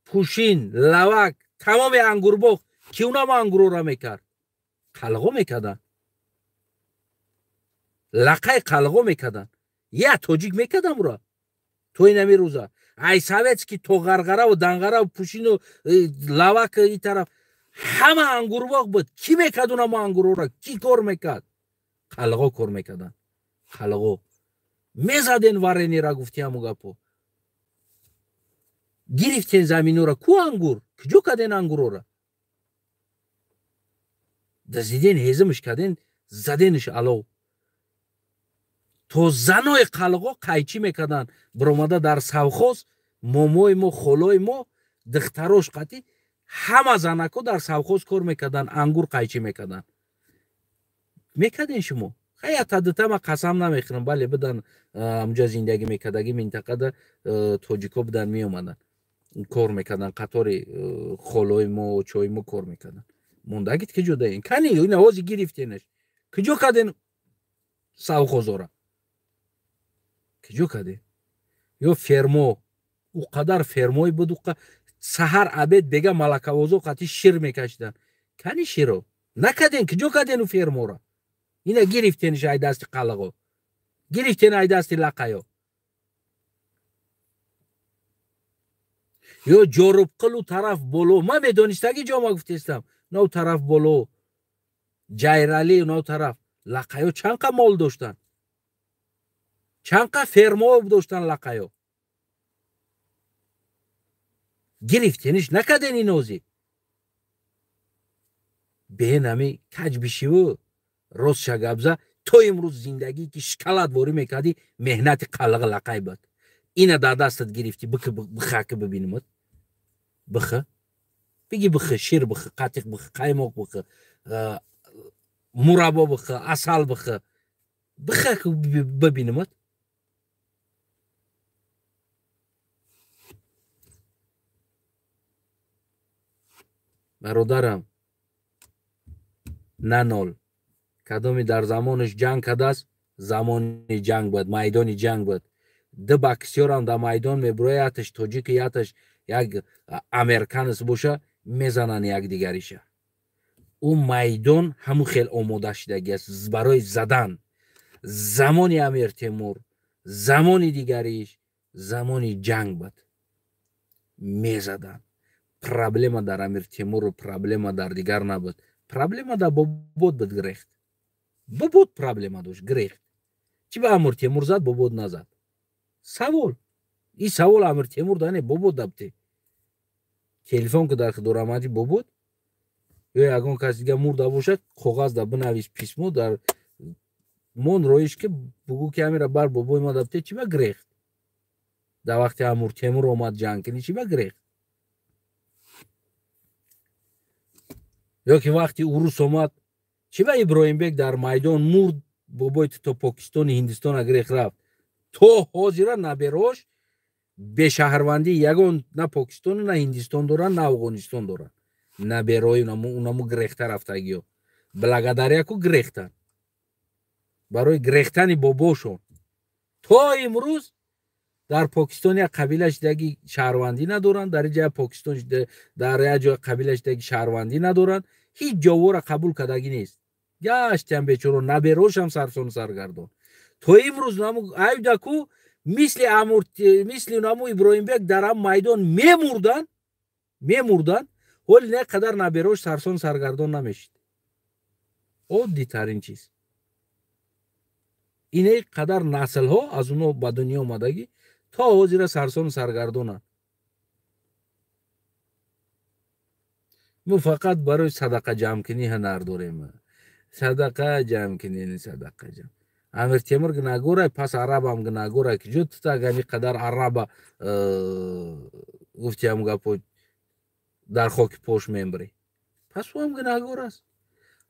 Пушин, Лавак, тамоми ангурбоғ, ки унам ангурора мекард? Қалғо мекарданд, лақаи қалғо мекарданд. Я тоҷик мекардам ура то инами рӯза. Ай советский то Ғарғараву Данғараву Пушину Лавак, и тараф ҳама ангурбоғ буд. Кӣ мекард унамо ангурора? Кӣ кор мекард? Қалғо кор мекарданд. Қалғо мезаден варенира, гуфти ҳаму гапо. Гирифтен заминора, ку ангур? Куҷо карден ангурора? Дазиден, ҳезимш карден, заденш алов. То занои қалғо қайчӣ мекарданд, биромада дар совхоз. Момои мо, холои мо, духтарош қатӣ ҳама занако дар совхоз кор мекарданд, ангур қайчӣ мекарданд. Мекарден шумо? Хая тадитама қасам намехӯрам. Бале, бидан, амҷа зиндагӣ мекардагӣ минтақада тоҷико будан, меомаданд, кор мекарданд, қатори холои мо, очои мо кор мекарданд. Мондагит киҷо даен? Кани ина ҳози гирифтенаш, киҷо карден совхозора, киҷо карден? Ё фермо, ӯ қадар фермое буд, саҳар, обед, бега малакавозо қати шир мекашиданд. Кани широ накарден? Киҷо карден ӯ фермора? Ина гирифтенш ай дасти қалағо, гирифтен ай дасти лақаё. Ё Ҷорубқилу тараф боло, ман медонистагӣ ҷо ма гуфтестам, нав тараф боло, Ҷайралӣ нав тараф лақаё чанқа мол доштанд, чанқа фермо доштанд лақаё. Гирифтениш накарден инози. Бенами каҷ бишиву ростша гапза, то имрӯз зиндагӣ ки шоколад ворӣ мекардӣ, меҳнати қалиға лақай буд. Ина дар дастат гирифтӣ, бихаки бибинамад. Бихы. Биги бихы, шир бихы, қатиқ бихы, қаймоқ бихы, мураббо бихы, асал бихы. Бихаки бибинамад. Бародарам, нанол. Кадоми дар замонаш ҷанг кардааст, замони ҷанг буд, майдони ҷанг буд. Ду боксёрам дар майдон мебурояд, яташ тоҷик, яташ як американец боша, мезананд якдигариша. Ӯ майдон ҳамун хел омода шудагӣ аст барои задан. Замони Амир Темур, замони дигариш, замони ҷанг буд. Мезаданд. Проблема дар Амир Темуру проблема дар дигар набуд. Проблема дар Бобод буд, гирехт. Бобод проблема дошт, гирехт. Чӣ ба Амир Темур зад, Бобод назад? Савол. Ин савол Амир Темур да не, Бобод дабте. Телефон ки дар дорамади Бобод, ё ягон кас дига мурда бошад, коғаз да бинавис письмо дар мон роиш ки бугӯ ки амира бар бобои ма дабте, чӣ ба гирехт? Дар вақти Амир Темур омад ҷанг кини, чӣ ба гирехт? Ё ки вақти урус омад, чӣ ба Иброҳимбек дар майдон мурд, бобои то Покистони Ҳиндистона гирехт рафт. То ҳозира наберош бешаҳрвандӣ ягон на Покистону на Ҳиндистон доранд, на Афғонистон доранд. Наберои унаму гирехта рафтагиё. Благодаряку гирехтан. Барои гирехтани бобошон. То имрӯз дар Покистон як қабила шидаги шаҳрвандӣ надоранд, дар ҷоя Покистон дар як ҷоя қабила шидаги шаҳрвандӣ надоранд, ҳеҷ ҷовора қабул кардагӣ нест. Гаштиам бечоро, наберошам сарсону саргардон. То имрӯз наму айдаку мисли Амур, мисли наму Иброҳимбек дар ҳам майдон мемурданд, ҳоли не қадар наберош сарсон саргардон намешид. Оддитарин чиз. Ине қадар наслҳо аз онҳо ба дунё омадагӣ то ҳозира сарсон саргардонанд. Мо фақат барои садақа ҷамъкунӣ ҳунар дорем. Садақа ҷамъкунӣ, садақа ҷамъ. Амир Темур гунагора, пас арабам гунагора, ки ҷо тута агар ин қадар араба гуфтиам гапо дар хоки пош мембрӣ. Пас ӯ ҳам гунагор аст.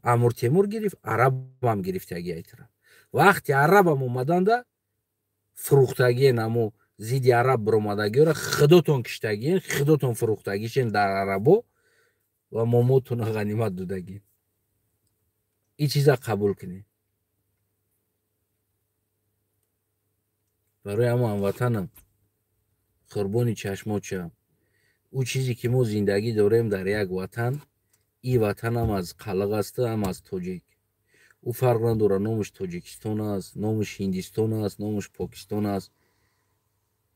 Амир Темур гирифт, арабам гирифтаги айтра. Вақти арабам омаданда фурӯхтагиен, амо зидди араб биромадагиёра худотон киштагиен, худотон фурӯхтагишен дар арабо ва момотона ғанимат додагиен. Ин чиза қабул кунед. Барои ҳамо ҳамватанам, қурбони чашмочам, ӯ чизе ки мо зиндагӣ дорем дар як ватан, ин ватанам аз қалиқ аст, ҳам аз тоҷик. Ӯ фарқ надорад, номаш Тоҷикистон аст, номаш Ҳиндистон аст, номаш Покистон аст.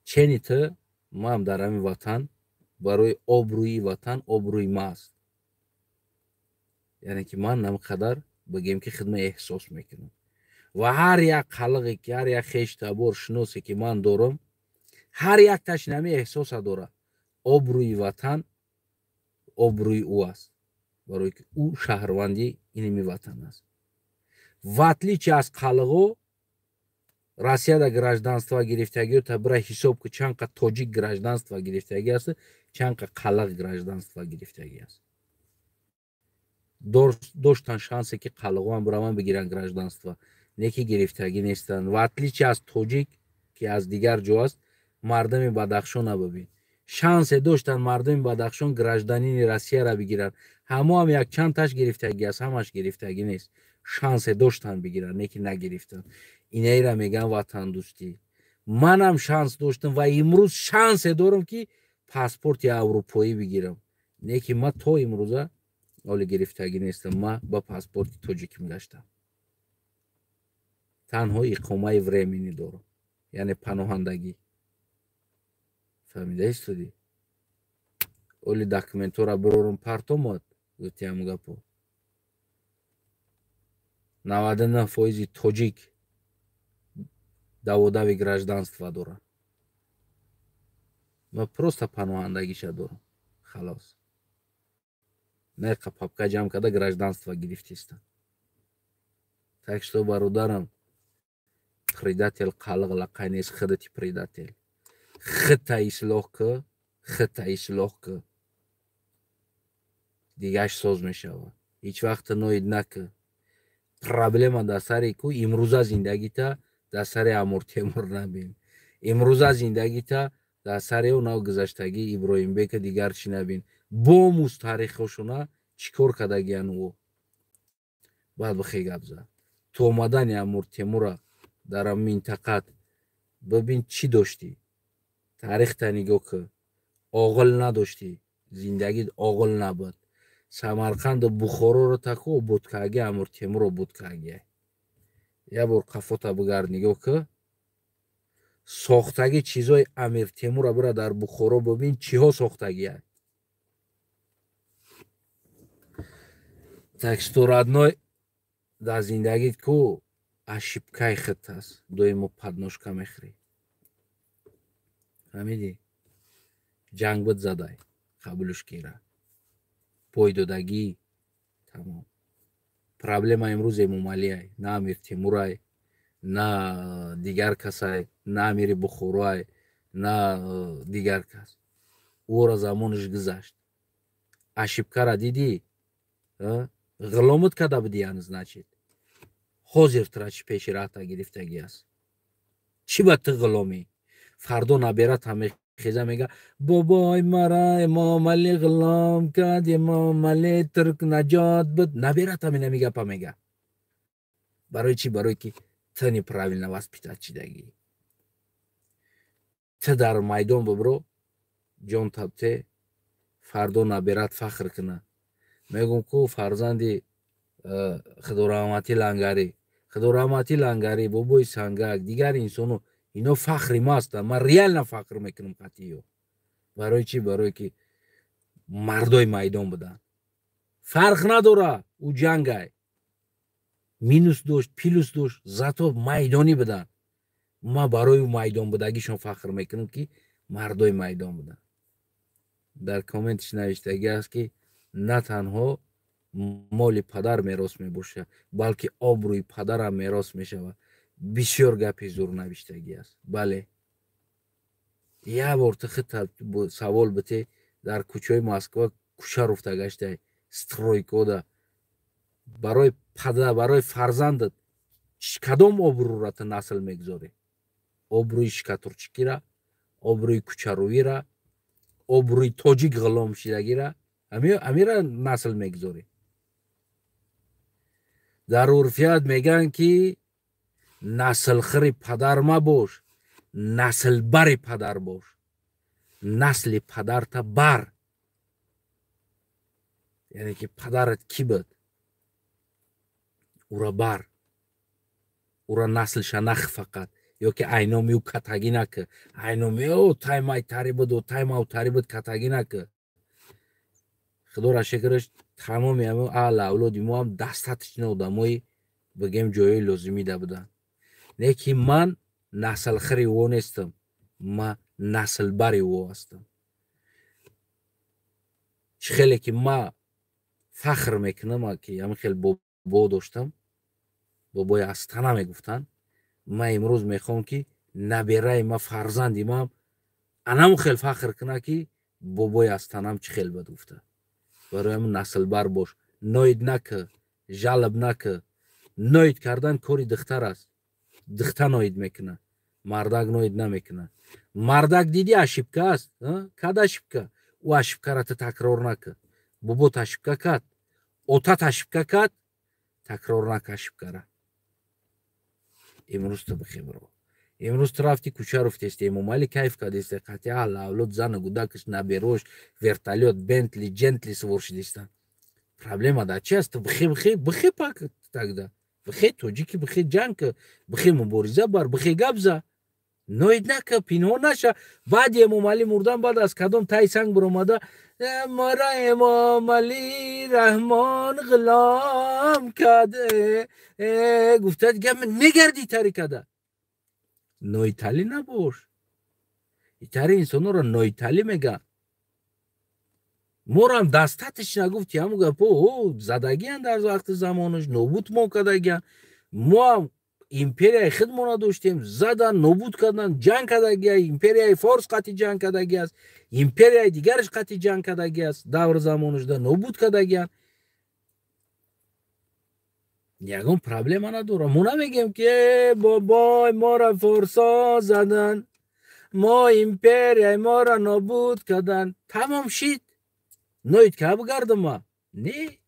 Чени ту, ман дар ҳамин ватан барои обрӯи ватан, обрӯи ма аст. Яъне ки ман намқадар бигем ки хидма эҳсос мекунам. Ва ҳар як қалиқе ки, ҳар як хештабор шиносе ки ман дорам, ҳар якташ нами эҳсоса дорад. Обрӯи ватан обрӯи ӯ аст, барои ки ӯ шаҳрванди иними ватан аст. В отличие аз қалиқо, Россияда гражданство гирифтагиё та бира ҳисоб ки чанд қа тоҷик гражданство гирифтагӣ аст, чанд қа қалиқ гражданство гирифтагӣ аст. Доштан шансе ки қалиқоам бираванд бигиранд гражданство, не ки гирифтагӣ нестанд. В отличие аз тоҷик ки аз дигар ҷо аст, мардами Бадахшона бибин. Шансе доштан мардуми Бадахшон гражданини Россияра бигиранд. Ҳамоам якчанд таш гирифтагӣ аст, ҳамаш гирифтагӣ нест. Шансе доштан бигиранд, не ки нагирифтанд. Инаира мегӯянд ватандӯстӣ. Манам шанс доштам ва имрӯз шансе дорам ки паспорти аврупоӣ бигирам. Не ки ман то имрӯза оли гирифтагӣ нестам, ман ба паспорти тоҷиким гаштам. Танҳо иқомаи временӣ дорам, яъне паноҳандагӣ. Фаҳмида истодӣ? Оли документора бирорум партомад, гуфти ҳамун гапо. 99% тоҷик даводави гражданство дорад. Ма просто паноҳандагиша дорам. Халос. Неқа папка ҷамъ карда гражданство гирифтистам. Так что, бародарам, предатель қалиқ лақай нест, худати предатель. Худта ислоҳ кӣ, худта ислоҳ кӣ. Дигаш соз мешавад. Ҳеҷ вақт ноид накӣ. Проблема дар сари ку имрӯза зиндагита дар сари Амур Темур набин. Имрӯза зиндагита дар сари ӯ нав гузаштагӣ Иброҳимбека дигар чӣ набин. Бомӯз таърихошона, чӣ кор кардагиян ӯ. Баъд бихе гап зад. Ту омадани Амур Темура дар минтақат бибин, чӣ доштӣ. Таърихта нигоҳ кӣ. Оғил надоштӣ. Зиндагит оғил набуд. Самарқанду Бухороро таку обод кардаги Амур Темур обод кардаги. Як бор қафота бигард, нигоҳ кӣ. Сохтаги чизои Амир Темура бира дар Бухоро бибин, чиҳо сохтагия. Так что, родной, дар зиндагит ку ошибкаи худ аст. Доимо подножка мехӯрӣ. Фаҳмидӣ? Ҷанг буд, задай. Қабулш кира. Пойдодагӣ тамом. Проблема имрӯз Эмомалиай, на Амир Темурай, на дигар касай, на Амири Бухороай, на дигар кас. Ӯро замонаш гузашт. Ошибкара дидӣ? Ғуломат карда будӣ, яъне, значит. Ҳозир тура чӣ пеши раҳта гирифтагӣ аст? Чӣ ба ту ғуломӣ? Фардо наберат ҳам мехеза, мега: бобой мара Эмомалӣ ғулом кард, Эмомалӣ турк наҷот буд. Наберат ҳам инами гапа мега. Барои чӣ? Барое ки ту неправильно воспитать шидагӣ. Ту дар майдон бибро, ҷон табте, фардо наберат фахр куна. Мегум ку фарзанди Худораҳматӣ Лангарӣ, Худораҳматӣ Лангарӣ, бобои Сангак, дигар инсону ино фахри ма ҳастанд. Ман реально фахр мекунам қатъиё. Барои чӣ? Барое ки мардои майдон буданд. Фарқ надора, ӯ ҷангай. Минус дошт, плюс дошт, зато майдонӣ буданд. Ман барои майдон будагишон фахр мекунам, ки мардои майдон буданд. Дар комментиш навиштагӣ аст, ки на танҳо моли падар мерос мебошад, балки обрӯи падарам мерос мешавад. Бисёр гапи зур навиштагӣ аст. Бале, як бор ту худ савол бите, дар кӯчаи Москва кӯча руфта гаштай, стройкода барои падар, барои фарзандат кадом обрӯра ту насл мегузорӣ? Обрӯи шикатурчикира, обрӯи кӯчарӯира, обрӯи тоҷик ғулом шидагира, амира насл мегузорӣ? Дар урфият мегӯянд, ки наслхӯри падар мабош, наслбари падар бош. Насли падарта бар, яъне ки падарат кӣ буд, ура бар, ура наслша нах фақат, ё ки айноми ӯ катагӣ накӣ, айноми ӯ таймайтари буд, таймавтари буд, катагӣ накӣ. Худоро шукраш, тамоми ҳамин аҳли авлоди мо ҳам дастатишна одамои бигем ҷойҳои лозимида буданд. Не ки ман наслхӯри ӯ нестам, ман наслбари ӯ ҳастам. Чӣ хеле ки ман фахр мекунам, ки ҳамин хел бобо доштам, бобои Астана мегуфтанд. Ман имрӯз мехоҳам, ки набераи ма, фарзанди ман анаму хел фахр кунад, ки бобои Астанам чӣ хел буд гуфта. Барои ҳамин наслбар бош, ноид накӣ, жалоб накӣ. Ноид кардан кори духтар аст. Духта ноид мекунад, мардак ноид намекунад. Мардак диди, ошибка аст, кад ошибка, ӯ ошибкара ту такрор накӣ. Бобот ошибка кард, отат ошибка кард, такрор нака ошибкара. Имрӯз ту бихе, бро. Имрӯз ту рафти кӯча руфтести, Эмомалӣ кайф кардесте, қатъи аҳли авлод, зану гудакаш, наберош, вертолёт, Бентли, Джентли сувор шидистанд. Проблема дар чи аст? Ту бихе, бихе, бихе пак тогда. Бихе тоҷики, бихе ҷанг, бихе мубориза бар, бихе гап за. Ноид нака, пинҳон наша. Баъди Эмомалӣ мурдан, баъд аз кадом таи санг биромада мора Эмомалӣ Раҳмон ғулом кад гуфта дига мегардӣ тари када. Ноиталӣ набош. Итари инсонҳоро ноиталӣ мегӯянд. Морам дастатиш нагуфти ҳамун гапо задагиян дар вақти замонаш, нобуд мо кардагиян. Моам империяи худмона доштем, задан, нобуд кардан, ҷанг кардагия, империяи форс қатъи ҷанг кардаги аст, империяи дигараш қатъи ҷанг кардаги аст, давр замонашда нобуд кардагиян. Ягон проблема надорам. Мо намегем ки бобой мора форсо задан, мо империяи мора нобуд кардан. Тамом шид. Ноид ка бигардама? Не.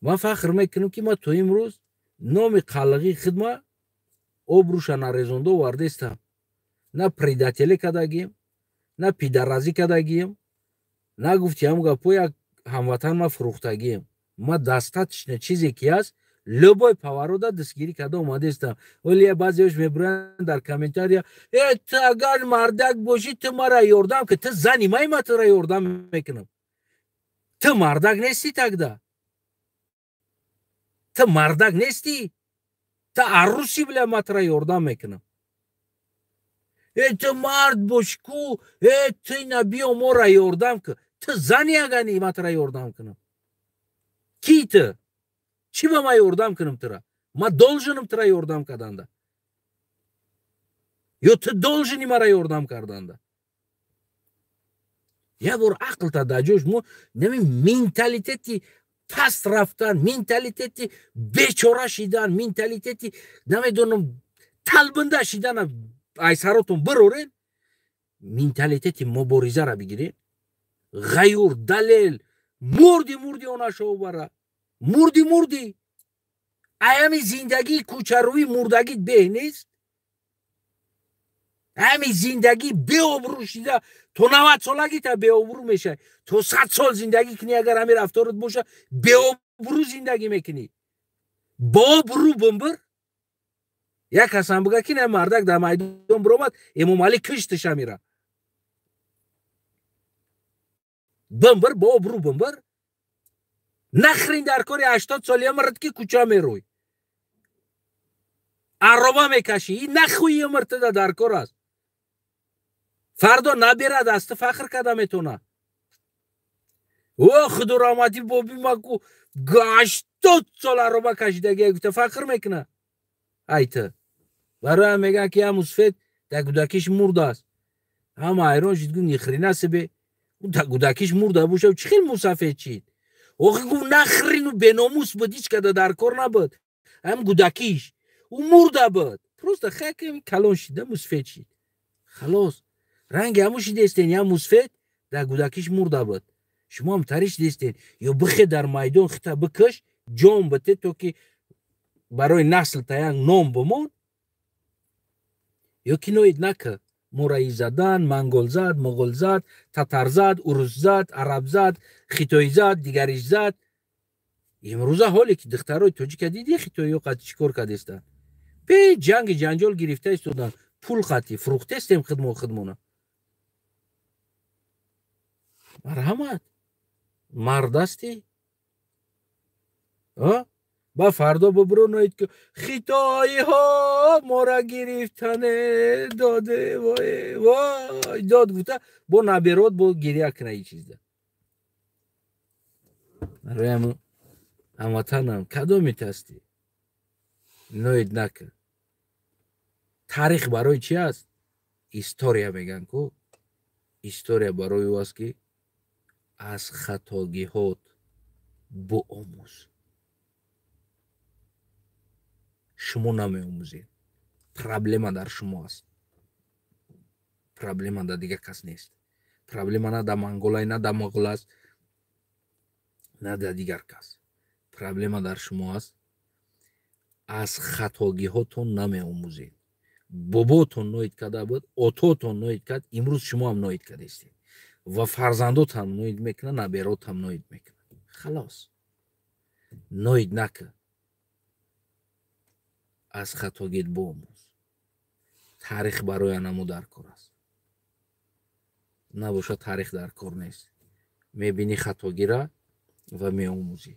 Ман фахр мекунам, ки ман то имрӯз номи қалғии хидма обрӯша нарезонда овардестам. На предателӣ кардагим, на пидаразӣ кардагим, на гуфти ҳам гапо як ҳамватан ма фурӯхтагим. Ма достаточно чизе ки аст, любой поворота дастгирӣ карда омадестам. Вале баъзеош мебуранд дар комментария: э, ту агар мардак бошӣ, ту мара ёрдам ки. Ту зани май, ма тура ёрдам мекунам. Ту мардак нестӣ тогда. Ту мардак нестӣ. Ту арӯси, бля, ма тура ёрдам мекунам. Э, ту мард бош ку, э, ту ина биё мора ёрдам ку. Ту зани агани ма тура ёрдам кунам. Ки ту? Чӣ ба ман ёрдам кунам тура? Ман должен ам тура ёрдам карданда? Ё ту должен и мара ёрдам карданда? Як бор ақлта дар ҷош. Мо нами менталитети паст рафтан, менталитети бечора шидан, менталитети намедонам талбинда шидана айсаротон бирорен, менталитети муборизара бигирен. Ғаюр, далел, мурди, мурди онашо бара. Мурди, мурди. Аями зиндагии кӯчарӯӣ мурдагит беҳ нест? Ами зиндагӣ беобрӯ шида то 90 солагита беобрӯ мешавӣ. То 100 сол зиндагӣ кунӣ, агар ҳамин рафторат боша, беобрӯ зиндагӣ мекунӣ. Бообрӯ бимбир. Як касам бига, ки на мардак дар майдон биромад, Эмомалӣ киштиша мера. Бимбир, бообрӯ бимбир. Нахрен дар кори 80 соли умрат, ки кӯча мерӯй, арроба мекашӣ. И нахуи умр туда дар кор аст. Фардо набирад, аз ту фахр карда метавона: о, худораҳматӣ, боби ма ку 80 сол арроба кашидагия, гуфта фахр мекуна. Ай ту бароям мегӯян, ки ям мусфед дар кӯдакиш мурдааст. Ҳама ҳайрон шид, гуфт: ни хрена себе, дар кӯдакиш мурда боша, чӣ хел мусафед шид? Охи, гуфт, нахрен у беномус буд, ҳеҷ када дар кор набуд. Ҳам кӯдакиш ӯ мурда буд, просто хакм калон шида мусфед шид, халос. Ранги ҳамун шидестен, я мусфед дар кӯдакиш мурда буд, шумо ҳам тари шидестен. Ё бихе дар майдон хита бикаш, ҷон бите, то ки барои насл та як ном бимон, ё ки ноид нака. Мораи задан, мангол зад, муғул зад, татар зад, урус зад, араб зад, хитоӣ зад, дигариш зад. Имрӯза ҳоле ки духтарои тоҷика диди, хитоиё қати чӣ кор кардестанд? Бе ҷанги ҷанҷол гирифта истоданд, пул қати фурӯхтестем хидмо хидмона. Марҳамат, мард ҳастӣ, ба фардо бубуроноид, ки хитоиҳо мора гирифтане доде, вой вой дод, гуфта бо наберод бо гиря куна. И чизда бароям, ҳамватанам, кадомит ҳастӣ, ноид накун. Таърих барои чи аст? История мегӯянд ку. История барои ӯ аст, ки аз хатогиҳот биомӯз. Шумо намеомӯзед, проблема дар шумо аст, проблема дар дигар кас нест. Проблема на дар монголай, на дар моғул аст, на дар дигар кас. Проблема дар шумо аст. Аз хатогиҳотон намеомӯзед. Боботон ноид карда буд, ототон ноид кард, имрӯз шумо ҳам ноид кардастед ва фарзандотам ноид мекунад, наберотам ноид мекунад. Халос, ноид накун, аз хатогит биомӯз. Таърих барои анамо дар кор аст. Набошад, таърих дар кор нест. Мебинӣ хатогира ва меомӯзӣ.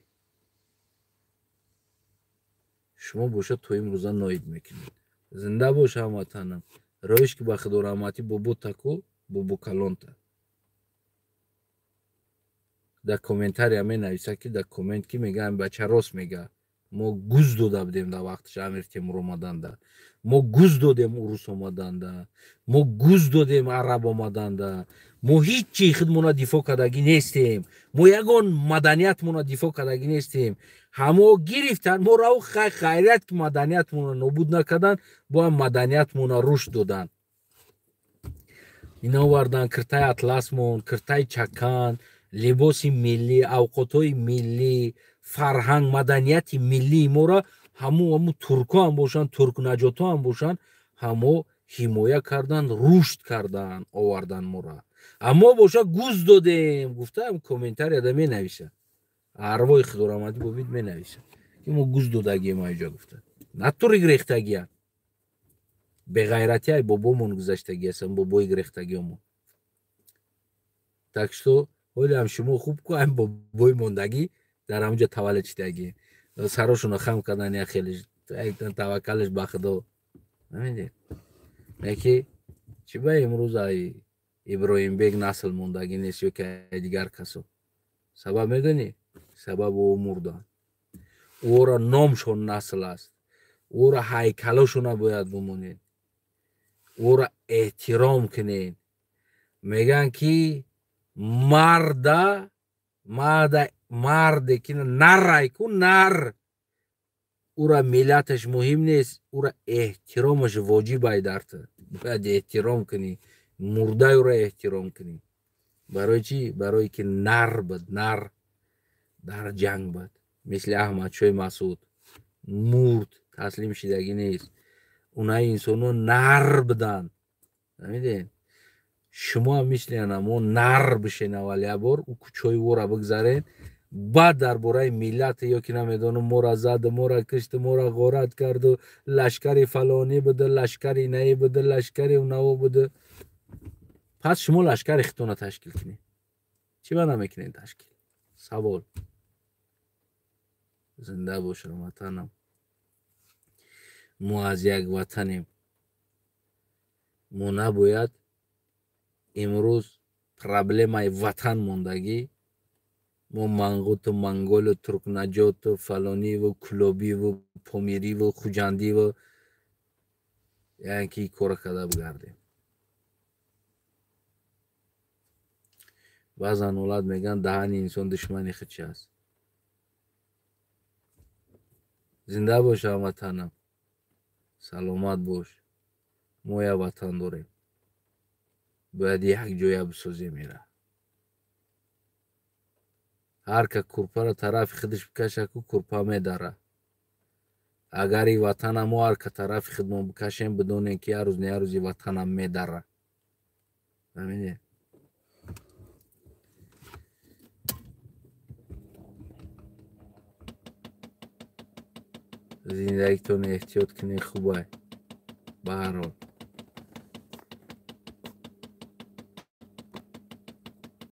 Шумо бошад, то имрӯза ноид мекунед. Зинда бош, ҳамватанам. Роиш ки ба худо раҳматӣ бобо таку бобо калонта. Дар комментария менависа, ки дар коммент ки мега, бача рост мега. Мо гуз дода будем дар вақташ Амир Темур омаданда. Мо гуз додем урус омаданда. Мо гуз додем араб омаданда. Мо ҳеҷ чи худмона дифоъ кардагӣ нестем. Мо ягон маданиятмона дифоъ кардагӣ нестем. Ҳамо гирифтан моро, хайрият ки маданиятмона нобуд накардан, бо маданиятмона рушд додан. Ина овардан киртаи атласмон, киртаи чакан, либоси миллӣ, авқотҳои миллӣ, фарҳанг, маданияти миллии моро ҳаму туркҳо ҳам бошанд, туркнаҷотҳо ҳам бошанд, ҳамо ҳимоя кардан, рушд кардан, овардан моро. Аммо боша гуз додем, гуфтаам комментарияда менависа. Арвои худорамадӣ бобид менависа, ки мо гуз додагием аҷа гуфта. Натури гирехтагия. Беғайратияй бобомон гузаштагӣ астан, бобои гирехтагиёмон. Так что ҳолиам шумо хуб ку ам бобои мондагӣ дар ҳамҷа таваллуд шидагӣ. Сарошонро хам кардан, я хеле таваккалаш ба худо. Намедонед? Яки чӣ ба имрӯз ай Иброҳимбек насл мондагӣ нест ё ки ай дигар касо? Сабаб медонӣ? Сабаб ӯ мурдан. Ӯро номшон насл аст. Ӯро ҳайкалошона бояд бимонед. Ӯро эҳтиром кунед. Мегӯянд ки марда марде ки нарай ку нар, ӯра миллаташ муҳим нест, ӯра эҳтиромаш воҷиб ай дар ту. Бояд эҳтиром кунӣ, мурдаи ӯра эҳтиром кунӣ. Барои чӣ? Барое ки нар буд, нар дар ҷанг буд. Мисли Аҳмадшоҳи Масъуд мурд, таслим шидагӣ нест. Унаи инсонҳо нар буданд. Намедонед? Шумо ҳам мисли анамо нар бишен аввал як бор, ӯ кӯчаҳои ӯро бигзарен, баъд дар бораи миллат ё ки намедонам моро зад, моро кишт, моро ғорат карду, лашкари фалонӣ буду, лашкари наӣ буду, лашкари унаво буду. Пас шумо лашкари худтонро ташкил кунед. Чӣ ба намекунед ташкил? Савол. Зинда бош, ватанам. Мо аз як ватанем. Мо набояд имрӯз проблемаи ватан мондагӣ, мо манғуту монголу туркнаҷоту фалониву кулобиву помириву хуҷандиву яъне ки кора карда бигардем. Баъзан ҳолат мегӯянд даҳани инсон душмани худ чи аст. Зинда бош, ҳамватанам, саломат бош. Мо як ватан дорем, бояд як ҷоя бисозем ира. Ҳар ка курпаро тарафи худаш бикаша, ку курпа медара. Агар и ватана мо ҳар ка тарафи худмон бикашем, бидонем ки ҳар рӯз не ҳар рӯз и ватанам медара. Фаҳмидед? Зиндагитон эҳтиёт кунед, хубай. Ба ҳар ҳол.